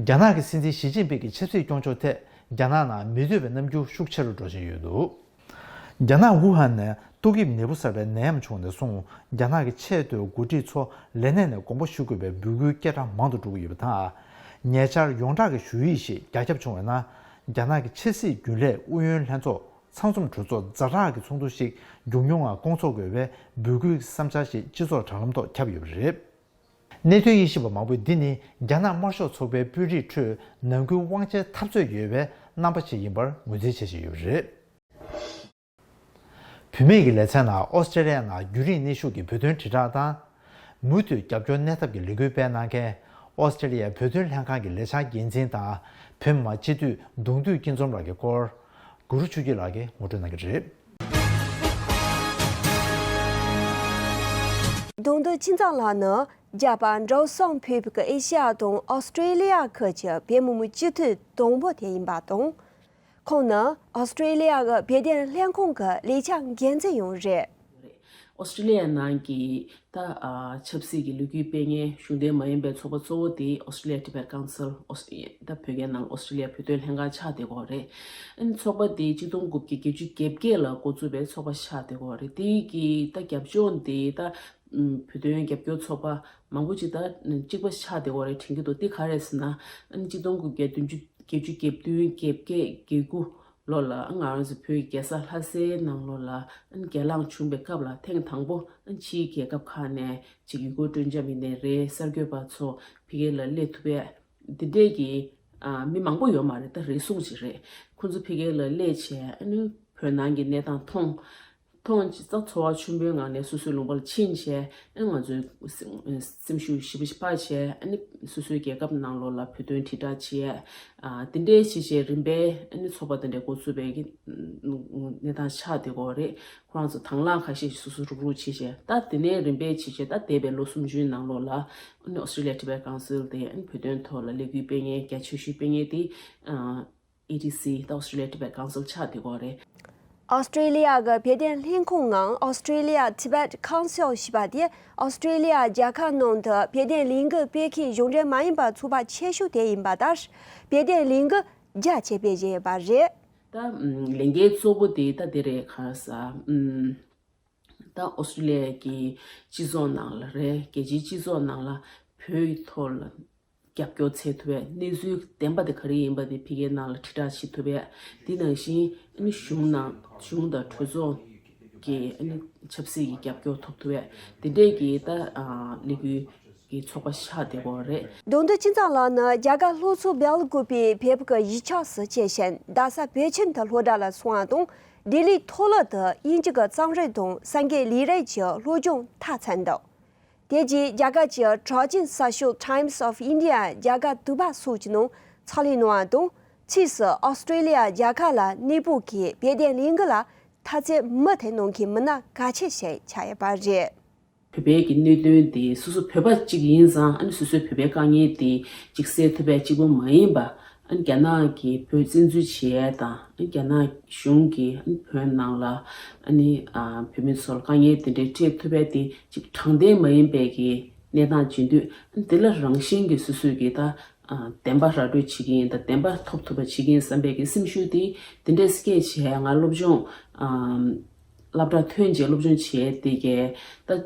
རྒྱ་ནག་གི་སྲིད་འཛིན་ཞི་ཅིན་ཕིང་གི་ཆབ་སྲིད་སྐྱོང་ཕྱོགས་ཐད་རྒྱ་ནག་ནང་མི་འདོད་པའི་རྣམ་འགྱུར་ཤུགས་ཆེ་རུ་འགྲོ་བཞིན་ཡོད་འདུག། རྒྱ་ནག་ཝུ་ཧན་ནས་ཏོག་དབྱིབས་ནད་འབུ་གསར་པའི་ནད་ཡམས་བྱུང་ནས་བཟུང་རྒྱ་ནག་གི་ཆེས་མཐོའི་འགོ་ཁྲིད་ཚོ་ལས་གནས་ནས་དགོངས་པ་ཞུ་དགོས་པའི་འབོད་སྐུལ་སྐད་གྲགས་མང་དུ་འགྲོ་གི་ཡོད་པ་དང་། ཉེ་ཆར་ཡོངས་གྲགས་ཀྱི་ཞུ་ཡིག་ཞིག་རྒྱ་ཁྱབ་བྱུང་བའི་ནང་རྒྱ་ནག་གི་ཆབ་སྲིད་རྒྱུན་ལས་ཨུ་ཡོན་ལྷན་ཚོགས་ཚང་འཛོམས་གྲོས་ཚོགས་ཛ་དྲག་གི་ཚོགས་འདུ་ཞིག་མགྱོགས་མྱུར་ངང་བསྐོང་ཚོགས་དགོས་པའི་འབོད་སྐུལ་གྱི་བསམ་འཆར་ཞིག་སྤྱི་ཚོགས་དྲ་ལམ་ཐོག་ཁྱབ་ཡོད་པ་རེད། གནད་དོན་དབྱེ་ཞིབ་པ་མང་པོས་འདི་ནི་རྒྱ་ནག་དམར་ཤོག་ཚོགས་པའི་དཔོན་རིགས་ཁྲོད་ནང་ཁུལ་དབང་ཆའི་འཐབ་རྩོད་ཡོད་པའི་རྣམ་པ་ཞིག་ཡིན་པར་ངོས་འཛིན་བྱེད་བཞིན་ཡོད་པ་རེད། བུད་མེད་ཀྱི་ལེ་ཚན་ནང་ཨོ་སི་ཀྲེ་ལི་ཡ་ནང་རྒྱུན་རིང་གནས་བཞུགས་ཀྱི་བོད་དོན་དྲིལ་བསྒྲགས་དང་། མུ་མཐུད་རྒྱབ་སྐྱོར་གནས་ཐབས་ཀྱི་ལས་འགུལ་སྤེལ་གནང་མཁན་ཨོ་སི་ཀྲེ་ལི་ཡའི་བོད་དོན་ལྷན་ཁང་གི་ལས་འཆར་འགན་འཛིན་དང་བོད་མི་མང་སྤྱི་འཐུས་གདུང་འདུས་སྐྱིད་འཛོམས་ལགས་ཀྱི་སྐོར། གུ་རུ་ཆོས་སྐྱིད་ལགས་ཀྱིས་ངོ་སྤྲོད་གནང་གི་རེད། གདུང་འདུས་ཆོས་འཛོམས་ལགས་ནི་རྒྱ་དཔལ་འབྲུག་སྲང་ཕུད་ཀྱི་ཨེ་ཤ་ཡ་དང་ཨོ་སི་ཀྲེ་ལི་ཡ་ཁུལ་གྱི་བོད་མི་མང་སྤྱི་འཐུས་དང་པོ་དེ་ཡིན་པ་དང་། ཁོང་ནི་ཨོ་སི་ཀྲེ་ལི་ཡ་གི་བོད་དོན་ལྷན་ཁང་གི་ལས་འཆར་འགན་འཛིན་ཡང་རེད། ཨོ་སི་ཀྲེ་ལི་ཡ་ནང་གི་ད་ཨ་ཆབ་སྲིད་ཀྱི་ལས་འགུལ་སྤེལ་མཁན་གཞུང་འབྲེལ་མ་ཡིན་པའི་ཚོགས་པ་གཙོ་བོ་དེ་ཨོ་སི་ཀྲེ་ལི་ཡ་ཊི་བེཊ་ཀའུན་སིལ། ཨོ་སི་ད་བོད་སྐད་ནང་ཨོ་སི་ཀྲེ་ལི་ཡ་བོད་དོན་ལྷན་ཁང་ཆགས་བསྡད་ཀྱི་ཡོད་རེད། ཨ་ནི་ཚོགས་པ་དེ་གཅིག་སྟོང་དགུ་བརྒྱ་བརྒྱད་ཅུ་གྱ་བརྒྱད་ལ་འགོ་བཙུགས་པའི་ཚོགས་པ་ཆགས་བསྡད་ཀྱི་ཡོད་རེད། དེ་གི་ད་རྒྱབ་ལྗོངས་དེ་ད་ཨམ་བོད་དོན་རྒྱབ་སྐྱོར་ཚོགས་པ་མང་པོ་ཅིག་ད་གཅིག་པ་ཆགས་བསྡད་ཀྱི་ཡོད་རེད་དྲན་གྱི་འདུག། དེ་ག་རེད་ཟེར་ན། ཨ་ནི་གཅིག་སྟོང་དགུ་བརྒྱ་བདུན་ཅུ་བརྒྱད་ཅུ་གྱ་བདུན་གྱ་བརྒྱད་གྱ་དགུ་ལོ་ལ་ང་རང་ཚོ་བོད་ཀྱི་རྒྱལ་ས་ལྷ་སའི་ནང་ལོགས་ལ་ཨ་ནི་གྱེན་ལངས་བྱུང་བའི་སྐབས་ལ་ཐེངས་དང་པོ་ཨ་ནི་ཕྱིའི་རྒྱལ་ཁབ་ཁག་ནས་ཅིག་ཡུལ་སྐོར་སྤྲོ་འཆམ་ཡིན་ནའི་རེད། གསར་འགོད་པ་ཚོ་ཕ་གི་ལ་སླེབས་ཐུབ་པས་འདི་འདྲས་ཀྱི་ཨ་མི་མང་པོ་ཡོད་མ་རེད། ད་རེ་ཟུང་ཅིག་རེད། ཁོང་ཚོ་ཕ་གི་ལ་སླེབས་བྱས་ཨ་ནི་བོད་ནང་གི་གནས་སྟངས་མཐོང་། མཐོང་ཅི་ཙག་འཚོ་བ་ཆེན་པོའི་ངང་ནས་སོ་སོའི་ལུང་པར་ཕྱིན་བྱས་ཨ་ང་ཚོའི་སེམས་སེམས་ཤུགས་ཞེ་པོ་ཞིག་སྤར་བྱས་ཨ་ནི་སོ་སོའི་རྒྱལ་ཁབ་ནང་ལོགས་ལ་བོད་དོན་དྲིལ་བསྒྲགས་བྱས། ཨ་དེ་འདྲའི་བྱས་བྱས་རིམ་པས་ཨ་ནི་ཚོགས་པ་དེ་འདྲའི་འགོ་ཚུགས་པའི་གི་གནས་སྟངས་ཆགས་བསྡད་ཀྱི་ཡོད་རེད། ཁོ་རང་ཚོ་དང་བླངས་ཁ་ཤས་ཤིག་སོ་སོ་རུག་རུག་བྱས་བྱས་ད་དེ་ནས་རིམ་པས་བྱས་བྱས་ད་འདས་པའི་ལོ་སུམ་ཅུའི་ནང་ལོགས་ལ་ཨ་ནི་ཨོ་སི་ཀྲི་ལི་ཡ་ཊི་བེཊ་ཀའུན་སིལ་དེ་ཨ་ནི་བོད་དོན་ཐོག་ལ་ལས་འགུལ་སྤེལ་མཁན་རྒྱ་ཆེ་ཤོས་སྤེལ་མཁན་དེ་ཨ། ཨེ་ཊི་སི་ད་ཨོ་སི་ཀྲི་ལི་ཡ་ཊི་བེཊ་ཀའུན་སིལ་ཆགས་བསྡད་ཀྱི་ཡོད་རེད། ཨོ་སི་ཀྲི་ལི་ཡ་གི་བོད་དོན་ལྷན་ཁང་ངམ་Australia Tibet Council ཞེས་པ་དེ་ཨོ་སི་ཀྲི་ལི་ཡ་རྒྱལ་ཁབ་ནང་དུ་བོད་དོན་ལས་འགུལ་སྤེལ་མཁན་གཞུང་འབྲེལ་མ་ཡིན་པའི་ཚོགས་པ་ཆེ་ཤོས་དེ་ཡིན་པ་དང་། བོད་དོན་ལས་འགུལ་རྒྱ་ཆེ་སྤེལ་བཞིན་ཡོད་པ་རེད། ད་ལས་འགུལ་གཙོ་བོ་དེ་ད་དེ་རེད། ག་རེ་ཟེར། ད་ཨོ་སི་ཀྲི་ལི་ཡ་གི་སྤྱི་ཚོགས་ནང་ལ་རེད། རྒྱལ་སྤྱིའི་སྤྱི་ཚོགས་ནང་ལ་བོད་ཀྱི་ཐོག་ལ་རྒྱབ་སྐྱོར་བྱེད་ཐུབ་པའི་གནས་ཚུལ་བདེན་པ་དེ་ག་རེ་ཡིན་པ་དེ་ཕ་གིའི་ནང་ལ་དྲིལ་བསྒྲགས་བྱེད་ཐུབ་པས། དེ་ནང་བཞིན་ཨ་ནི་གཞུང་ནང་གཞུང་དང་གྲོས་ཚོགས་ཀྱི་ཨ་ནི་ཆབ་སྲིད་ཀྱི་རྒྱབ་སྐྱོར་ཐོབ་ཐུབ་པས། དེ་འདྲས་ཀྱི་ད་ལས་འགུལ་གྱི་ཚོགས་པ་ཆགས་བསྡད་ཀྱི་ཡོད་རེད། གདུང་འདུས་ཆོས་འཛོམས་ལགས་ནི་རྒྱ་གར་ལྷོ་མཚོ་སྦེལ་ཀོབ་པའི་བོད་ཀྱི་གཞིས་ཆགས་སུ་སྐྱེས་ཤིང་རྡ་ས་བོད་ཁྱིམ་དུ་སློབ་གྲྭ་ལ་སོང་བ་དང་ལྡི་ལིའི་མཐོ་སློབ་ཏུ་དབྱིན་ཇི་གི་རྩོམ་རིག་དང་གསར་འགྱུར་ལས་རིགས་ཀྱི་སློབ་སྦྱོང་མཐར་ཕྱིན་འདུག། དེ་རྗེས་རྒྱ་གར་གྱི་གྲགས་ཅན་གསར་ཤོག་Times of India རྒྱ་གར་དུ་བ་སོགས་ཀྱི་ནང་ཕྱག་ལས་གནང་བ་དང་ཕྱིས་སུ་ཨོ་སི་ཀྲི་ལི་ཡ་རྒྱལ་ཁབ་ལ་གནས་སྤོས་ཀྱིས་བོད་དོན་ལས་འགུལ་ལ་མཐའ་ཚད་མུ་མཐུད་གནང་མཁན་མི་སྣ་གལ་ཆེ་ཞིག་ཆགས་ཡོད་པ་རེད། བོད་པའི་གི་གནད་དོན་དེ་སོ་སོ་བོད་པ་གཅིག་ཡིན་ཙང་ཨ་ནི་སོ་སོའི་བོད་པའི་དཀའ་ངལ་དེ་གཅིག་སེལ་ཐུབ་པའི་གཅིག་པོ་མ་ཡིན་པ། ཨ་ནི་རྒྱ་ནག་གིས་བོད་བཙན་འཛུལ་བྱེད་ཡས་དང་ཨ་ནི་རྒྱ་ནག་གཞུང་གིས་ཨ་ནི་བོད་ནང་ལ་ཨ་ནི་ཨ་བོད་མི་ཚོར་དཀའ་ངལ་དེ་འདྲའི་སྤྲད་ཐུབ་པའི་དེ་གཅིག་དྲང་བདེན་མ་ཡིན་པའི་གི་གནས་སྟངས་བྱེད་དུས་ཨ་ནི་དེ་ལ་རང་བཞིན་གྱི་སོ་སོའི་གི་ད་ཨ་བདེན་པ་ར་སྤྲོད་བྱེད་ཀྱི་ཡིན་དང་བདེན་པ་ཐོབ་ཐུབ་པ་བྱེད་ཀྱི་ཡིན་བསམ་པའི་གི་སེམས་ཤུགས་དེ་དེ་འདྲའི་སྐྱེས་བྱས་ང་སློབ་སྦྱོང་ཨ། སློབ་གྲྭ་ཐོན་རྗེས་སློབ་སྦྱོང་བྱས་དེ་གའི་ད་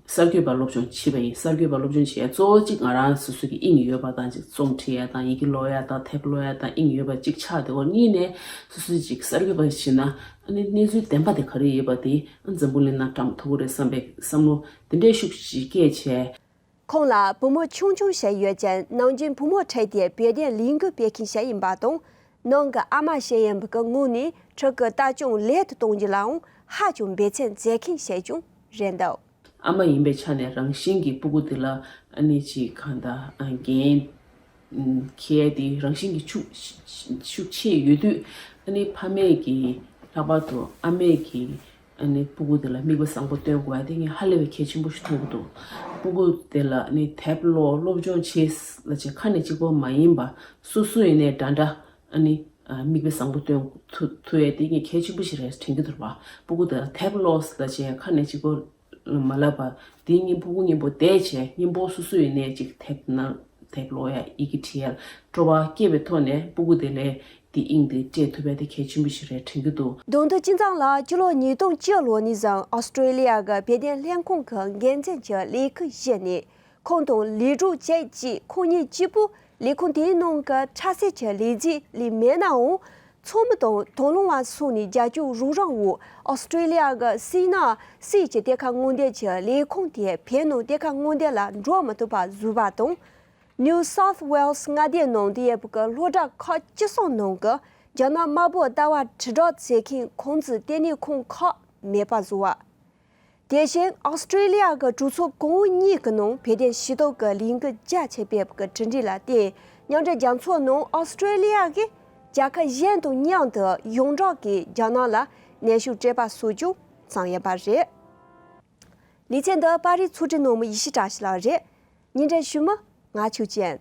གསར་འགོད་པ་སློབ་སྦྱོང་བྱས་པ་ཡིན། གསར་འགོད་པ་སློབ་སྦྱོང་བྱས་གཙོ་བོ་གཅིག་ང་རང་སོ་སོ་གི་དབྱིངས་ཡོད་པ་དང་གཅིག་རྩོམ་བྲིས་ཡ་དང་ཡི་གེ་ཀློག་ཡ་དང་དེབ་ཀློག་ཡ་དང་དབྱིངས་ཡོད་པ་གཅིག་ཆགས་བསྡད་ཡོད། གཉིས་ནས་སོ་སོ་གཅིག་གསར་འགོད་པ་བྱས་ན་ཨ་ནི་གནས་ཚུལ་བདེན་པ་དེ་ག་རེ་ཡོད་པ་དེ་འཛམ་བུ་གླིང་ནང་བཀྲམ་ཐུབ་ཀྱི་རེད་བསམ་པའི་བསམ་བློ་དེ་འདྲའི་ཤུགས་ཤིག་སྐྱེས་བྱས། ཁོང་ལ་བུ་མོ་ཆུང་ཆུང་ཞིག་ཡོད་ཅིང་ནམ་རྒྱུན་བུ་མོ་ཁྲིད་དེ་བོད་དོན་ལས་འགུལ་སྤེལ་མཁན་ཞིག་ཡིན་པ་དང་། ནང་གི་ཨ་མ་ཞིག་ཡིན་པའི་ངོས་ནས་ཕྲུ་གུ་ལྟ་སྐྱོང་ལས་དོན་གཏོང་རྒྱུ་ལའང་ཧ་ཅང་འབད་བརྩོན་མཛད་མཁན་ཞིག་ཀྱང་རེད་འདུག། ཨ་མ་ཡིན་པའི་ཆ་ནས་རང་བཞིན་གྱིས་སྤུ་གུ་དེ་ལ་ཨ་ནི་ཅིག་གང་ལྟར་འགན་འཁྱེར་ཏེ་རང་བཞིན་གྱིས་ཤུགས་ཤུགས་ཆེ་ཡོད་དུས། ཨ་ནི་ཕ་མས་ཀྱིས་ལྷག་པར་དུ་ཨ་མས་ཀྱིས་ཨ་ནི་སྤུ་གུ་དེ་ལ་མིག་དཔེ་བཟང་པོ་སྟོན་དགོས་པ་དེ་ངས་ཧ་ལས་པའི་གལ་ཆེན་པོ་ཞིག་མཐོང་གི་འདུག། སྤུ་གུ་དེ་ལ་ནི་དེབ་ཀློག་སློབ་སྦྱོང་བྱེད་ལ་བྱེད་ཁ་ནས་གཅིག་པོ་མ་ཡིན་པ་སོ་སོ་ཡིན་ནའི་འདྲ་འདྲ་ཨ་ནི་མིག་དཔེ་བཟང་པོ་སྟོན་ཐུབ་ཐུབ་ཡས་དེ་ངས་གལ་ཆེན་པོ་ཞིག་རེད་དྲན་གྱི་འདུག་པ། སྤུ་གུ་དེ་ལ་དེབ་ཀློག་ལ་བྱེད་ཁ་ནས་གཅིག་པོ་མ་ལབ་པ། དེའི་སྙིང་སྤུ་གུ་སྙིང་པོ་བསྡད་བྱས་སྙིང་པོ་སོ་སོ་ཡིན་ནའི་གཅིག་དེབ་ནང་དེབ་ཀློག་ཡ་ཡི་གེ་བྲིས་ཡ་སྤྲོ་བ་སྐྱེས་པའི་ཐོག་ནས་སྤུ་གུ་དེ་ལ་དེ་དབྱིངས་དེ་སྤྲད་ཐུབ་པ་དེ་གལ་ཆེན་པོ་ཞིག་རེད་དྲན་གྱི་འདུག། མདུན་དུ་སྤྱི་ཚང་ལ་ཕྱི་ལོ་ཉིས་སྟོང་བཅུ་ལོ་ནས་བཟུང་ཨོ་སི་ཀྲོ་ལི་ཡ་གི་བོད་དོན་ལྷན་ཁང་གི་འགན་འཛིན་གྱི་ལས་ཁུར་བཞེས་ནས་ཁོང་དང་ལས་རོགས་བྱས་རྗེས་ཁོང་ཉིད་གཅིག་པུ་ལས་ཁུངས་དེའི་ནང་གི་ཁྲལ་སེལ་གྱི་ལས་བྱེད་ལས་མེད་ནའང་། ཚོགས་མི་དང་དང་བླངས་པ་སོགས་ནས་རྒྱབ་སྐྱོར་རོགས་རམ་འོག་ཨོ་སི་ཀྲོ་ལི་ཡ་གི་སྲིད་ན་སྲིད་ཀྱི་གཏེར་ཁ་སྔོག་འདོན་གྱི་ལས་ཁུངས་དེ་བོད་ནང་གཏེར་ཁ་སྔོག་འདོན་ལ་འགྲོ་མི་ཐུབ་པ་བཟོས་པ་དང་། New South Wales མངའ་སྡེའི་ནང་དུ་ཡོད་པའི་སློབ་གྲྭ་ཁག་བཅུ་གསུམ་ནང་གི་རྒྱ་ནག་དམར་པོ་ལྟ་བ་དྲིལ་བསྒྲགས་བྱེད་མཁན་ཁོང་ཚོའི་ལྟེ་གནས་ཁང་ཁག་མེད་པ་བཟོ་བ། དེ་བཞིན་ཨོ་སི་ཀྲོ་ལི་ཡ་གི་གྲོས་ཚོགས་གོང་འོག་གཉིས་ཀྱི་ནང་བོད་དོན་ཞུ་གཏུག་གི་ལས་འགུལ་རྒྱ་ཆེ་སྤེལ་བའི་གྲུབ་འབྲས་ལ་བརྟེན་མཉམ་འབྲེལ་རྒྱལ་ཚོགས་ནང་ཨོ་སི་ཀྲོ་ལི་ཡ་གིས་རྒྱལ་ཁབ་གཞན་དང་མཉམ་དུ་ཡོངས་གྲགས་ཀྱིས་རྒྱ་ནག་ལ་གནོན་ཤུགས་སྤྲད་པ་སོགས་ཀྱང་བྱུང་ཡོད་པ་རེད། ལེ་ཚན་འདི་པར་རིས་ཚོགས་སྒྲིག་གནང་མི་ཡེ་ཤེས་བཀྲ་ཤིས་ལགས་རེད། ཉིན་རེ་ཞུ་མི་ང་ཆོས་ཅན།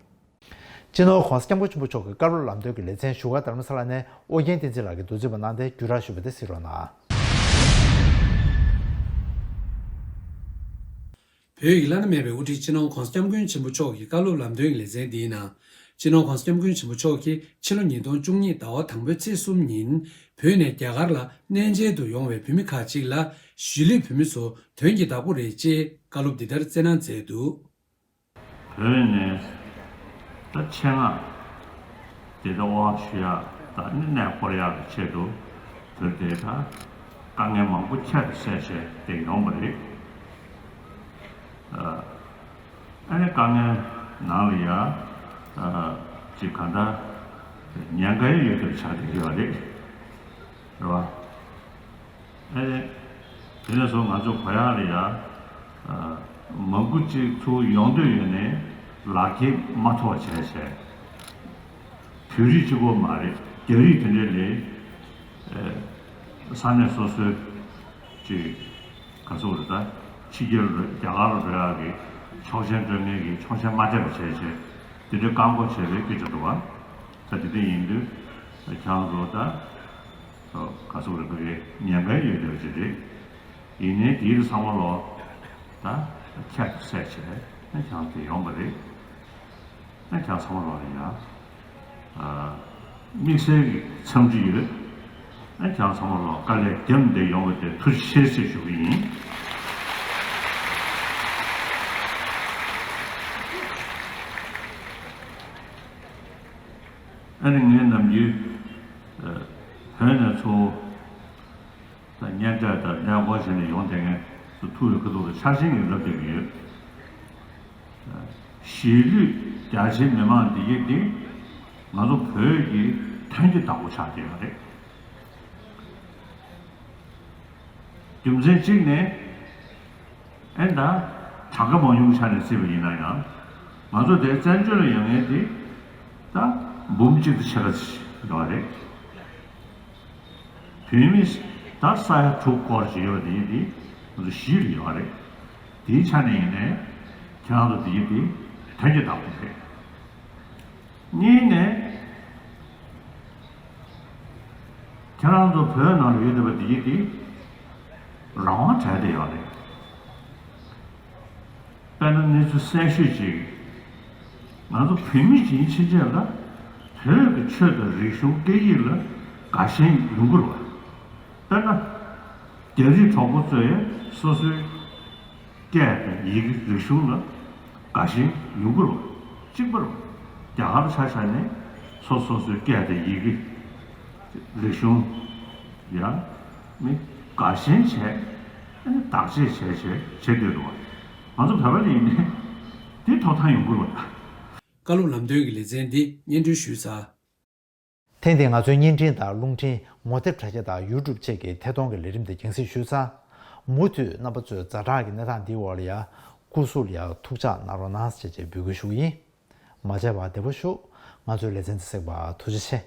སྤྱི་ནོར་༸གོང་ས་༸སྐྱབས་མགོན་ཆེན་པོ་མཆོག་གི་བཀའ་སློབ་ལམ་སྟོན་གྱི་ལེ་ཚན་བཞུགས་སྒར་རྡ་རམ་ས་ལ་ནས་ཨོ་རྒྱན་བསྟན་འཛིན་ལགས་ཀྱིས་བསྡུ་རྩིས་པ་གནང་སྟེ་བརྒྱུད་བསྒྲགས་ཞུས་པ་དེ་གཟིགས་རོགས་གནང་། བོད་ཡིག་བླ་ན་མེད་པའི་དབུ་ཁྲིད་སྤྱི་ནོར་༸གོང་ས་༸སྐྱབས་མགོན་ཆེན་པོ་མཆོག་གི་བཀའ་སློབ་ལམ་སྟོན་གྱི་ལེ་ཚན་འདིའི་ནང་། སྤྱི་ནོར་༸གོང་ས་༸སྐྱབས་མགོན་ཆེན་པོ་མཆོག་གིས་ཕྱི་ལོ་ཉིས་སྟོང་བཅུ་གཉིས་ཟླ་བ་དང་པོའི་ཚེས་གསུམ་ཉིན་བོད་ནས་རྒྱ་གར་ལ་གནས་མཇལ་དུ་ཡོང་བའི་བོད་མི་ཁག་ཅིག་ལ་གཞིས་ལུས་བོད་མི་ཚོ་དོན་གྱི་བདག་པོ་རེད་ཅེས་བཀའ་སློབ་འདི་ལྟར་སྩལ་གནང་མཛད་འདུག། བོད་ནས་ད་ཆེད་མངགས་དེ་ལྟ་དབང་ཞུ་ཡག་དང་གནས་སྐོར་ཡག་གི་ཆེད་དུ་བོད་དེ་ད་དཀའ་ངལ་མང་པོ་ཁྱད་དུ་བསད་བྱས་དེ་ཡོང་བ་རེད། ཨ་ནི་དཀའ་ངལ་ནང་ལ་ཡ་ཅིག་ག་འདྲ་ཉེན་ཁ་ཡོད་དེ་ཆགས་བསྡད་ཡོད་རེད། རེད་བ། ཨེ། དེ་ནས་བཟུང་ང་ཚོ་གོ་ཡག་ལ་ཡ། མང་པོ་ཅིག་ཚུར་ཡོང་འདོད་ཡོད་ནའི་ལག་འཁྱེར་མ་ཐོབ་བྱས་བྱས། བོད་རིགས་གཅིག་པོ་མ་རེད། རྒྱ་རིགས་དེ་འདྲས་ལས། ས་གནས་སོ་སོའི་ཅིག་ག་ཚོད་རེད་ད། ཕྱི་རྒྱལ་རྒྱ་གར་ལ་འགྲོ་ཡག་གི་ཆོག་མཆན་སྤྲོད་མཁན་གྱི་ཆོག་མཆན་མ་སྤྲད་པ་བྱས་བྱས། དེ་འདྲས་བཀག་འགོག་བྱས་པའི་སྐད་ཆ་འདུག་བ། ད་དེ་འདྲས་ཡིན་དུས་ཁྱེད་རང་ཚོ་ད། ག་ཚོད་རེད་པས་ཉེན་ཁ་ཡོད་བསྡད་པ་ཅིག་རེད། ཡིན་ནའི་དེའི་ཚང་མ་ལོ་ད་ཁྱད་དུ་བསད་བྱས་ཨ་ཁྱེད་རང་དེ་ཡོང་པ་རེད། ཨ་ཁྱེད་རང་ཚང་མ་ལོ་ལ་ཡང་དམིགས་བསལ་གྱི་འཚམས་འདྲི་ཡོད། ཨ་ཁྱེད་རང་ཚང་མ་ལོ་དཀའ་ལས་བརྒྱབ་བསྡད་ཡོང་བ་དེ་ཐུགས་རྗེ་ཆེ་ཞུ་གི་ཡིན། ཨ་ནི་ངས་ནམ་རྒྱུན་བོད་ནས་ཚུར། ད་གཉེན་འཕྲད་དང་གནས་སྐོར་བྱས་ནས་ཡོང་བསྡད་མཁན་ཚོ་ཐུག་ཡོད་ཁ་ཐུག་ལ་འཆར་ཅན་གྱི་ལབ་བསྡད་ཀྱི་ཡོད། གཞིས་ལུས་རྒྱ་ཆེའི་མི་མང་འདི་གས་འདི་ང་ཚོ་བོད་ཀྱི་དོན་གྱི་བདག་པོ་ཆགས་བསྡད་ཡོད་རེད། རྒྱུ་མཚན་གཅིག་ནས། ཨེ་ད། གྲངས་ཀ་མང་ཉུང་གི་ཆ་ནས་བརྩིས་པ་ཡིན་ན་ཡང་། ང་ཚོ་དེ་བཙན་བྱོལ་ལ་ཡོང་མཁན་དེ། ད། འབུམ་གཅིག་དང་ཕྱེད་ཀ་ཡོད་རེད། བོད་མི་ད་ས་ཡ་དྲུག་སྐོར་ཞིག་ཡོད་དེ་ཡིན་དེ་ང་ཚོ་གཞིས་ལ་ཡོད་རེད། དེའི་ཆ་ནས་ཡིན་ནའི་ཁྱེད་རང་ཚོ་དེ་ཡིན་དེ་དོན་གྱི་བདག་པོ་རེད། གཉིས་ནས། ཁྱེད་རང་ཚོ་བོད་ནང་ལ་ཡོད་བསྡད་པ་དེ་ཡིན་དེ་རང་དབང་བྲལ་བསྡད་ཡོད་རེད། དཔེར་ན་གནས་ཚུལ་གསལ་ཤོས་ཅིག་ང་ཚོ་བོད་མི་ཡིན་ཕྱིན་ཆད་ལ་བོད་ཀྱི་ཆོས་དང་རིག་གཞུང་སྐད་ཡིག་ལ་དགའ་ཞེན་ཡོང་གི་རེད་བ། དཔེར་ན། རྒྱ་རིགས་གྲོགས་པོ་ཚོས་སོ་སོའི་སྐད་དང་ཡི་གེ་རིག་གཞུང་ལ་དགའ་ཞེན་ཡོང་གི་རེད་བ། གཅིག་པ་རེད་བ། རྒྱ་གར་ཆ་བཞག་ནས་སོ་སོ་སོའི་སྐད་དང་ཡི་གེ་རིག་གཞུང་ཡང་མི་དགའ་ཞེན་བྱས་ཨ་ནི་བདག་གཅེས་བྱས་བྱས་བྱེད་འདོད་འདུག་བ། ང་ཚོ་བོད་པ་ལ་ཡིན་ནའི་དེ་ཐོབ་ཐང་ཡོང་གི་རེད་བ། བཀའ་སློབ་ལམ་སྟོན་གྱི་ལེ་ཚན་འདི་སྙན་སྒྲོན་ཞུས་ཚར། ཐེངས་འདིའི་ང་ཚོའི་བརྙན་འཕྲིན་དང་རླུང་འཕྲིན་ངོ་དེབ་དྲ་རྒྱ་དང་ཡུ་ཊུབ་བཅས་ཀྱི་ཐད་གཏོང་གི་ལས་རིམ་དེ་རྒྱང་སྲིང་ཞུས་ཚར། མུ་མཐུད་རྣམ་པ་ཚོས་ཛ་དྲག་གི་གནས་སྟངས་འདིའི་འོག་ལ་ཡ་སྐུ་གཟུགས་ལ་ཡ་ཐུགས་ཅག་གནང་རོགས་གནང་ཞེས་བཅས་འབོད་སྐུལ་ཞུ་གི་ཡིན། མ་བརྗེད་པར་བདེ་པོ་བཞུགས། ང་ཚོའི་ལེ་ཚན་འདི་གཟིགས་པར་ཐུགས་རྗེ་ཆེ།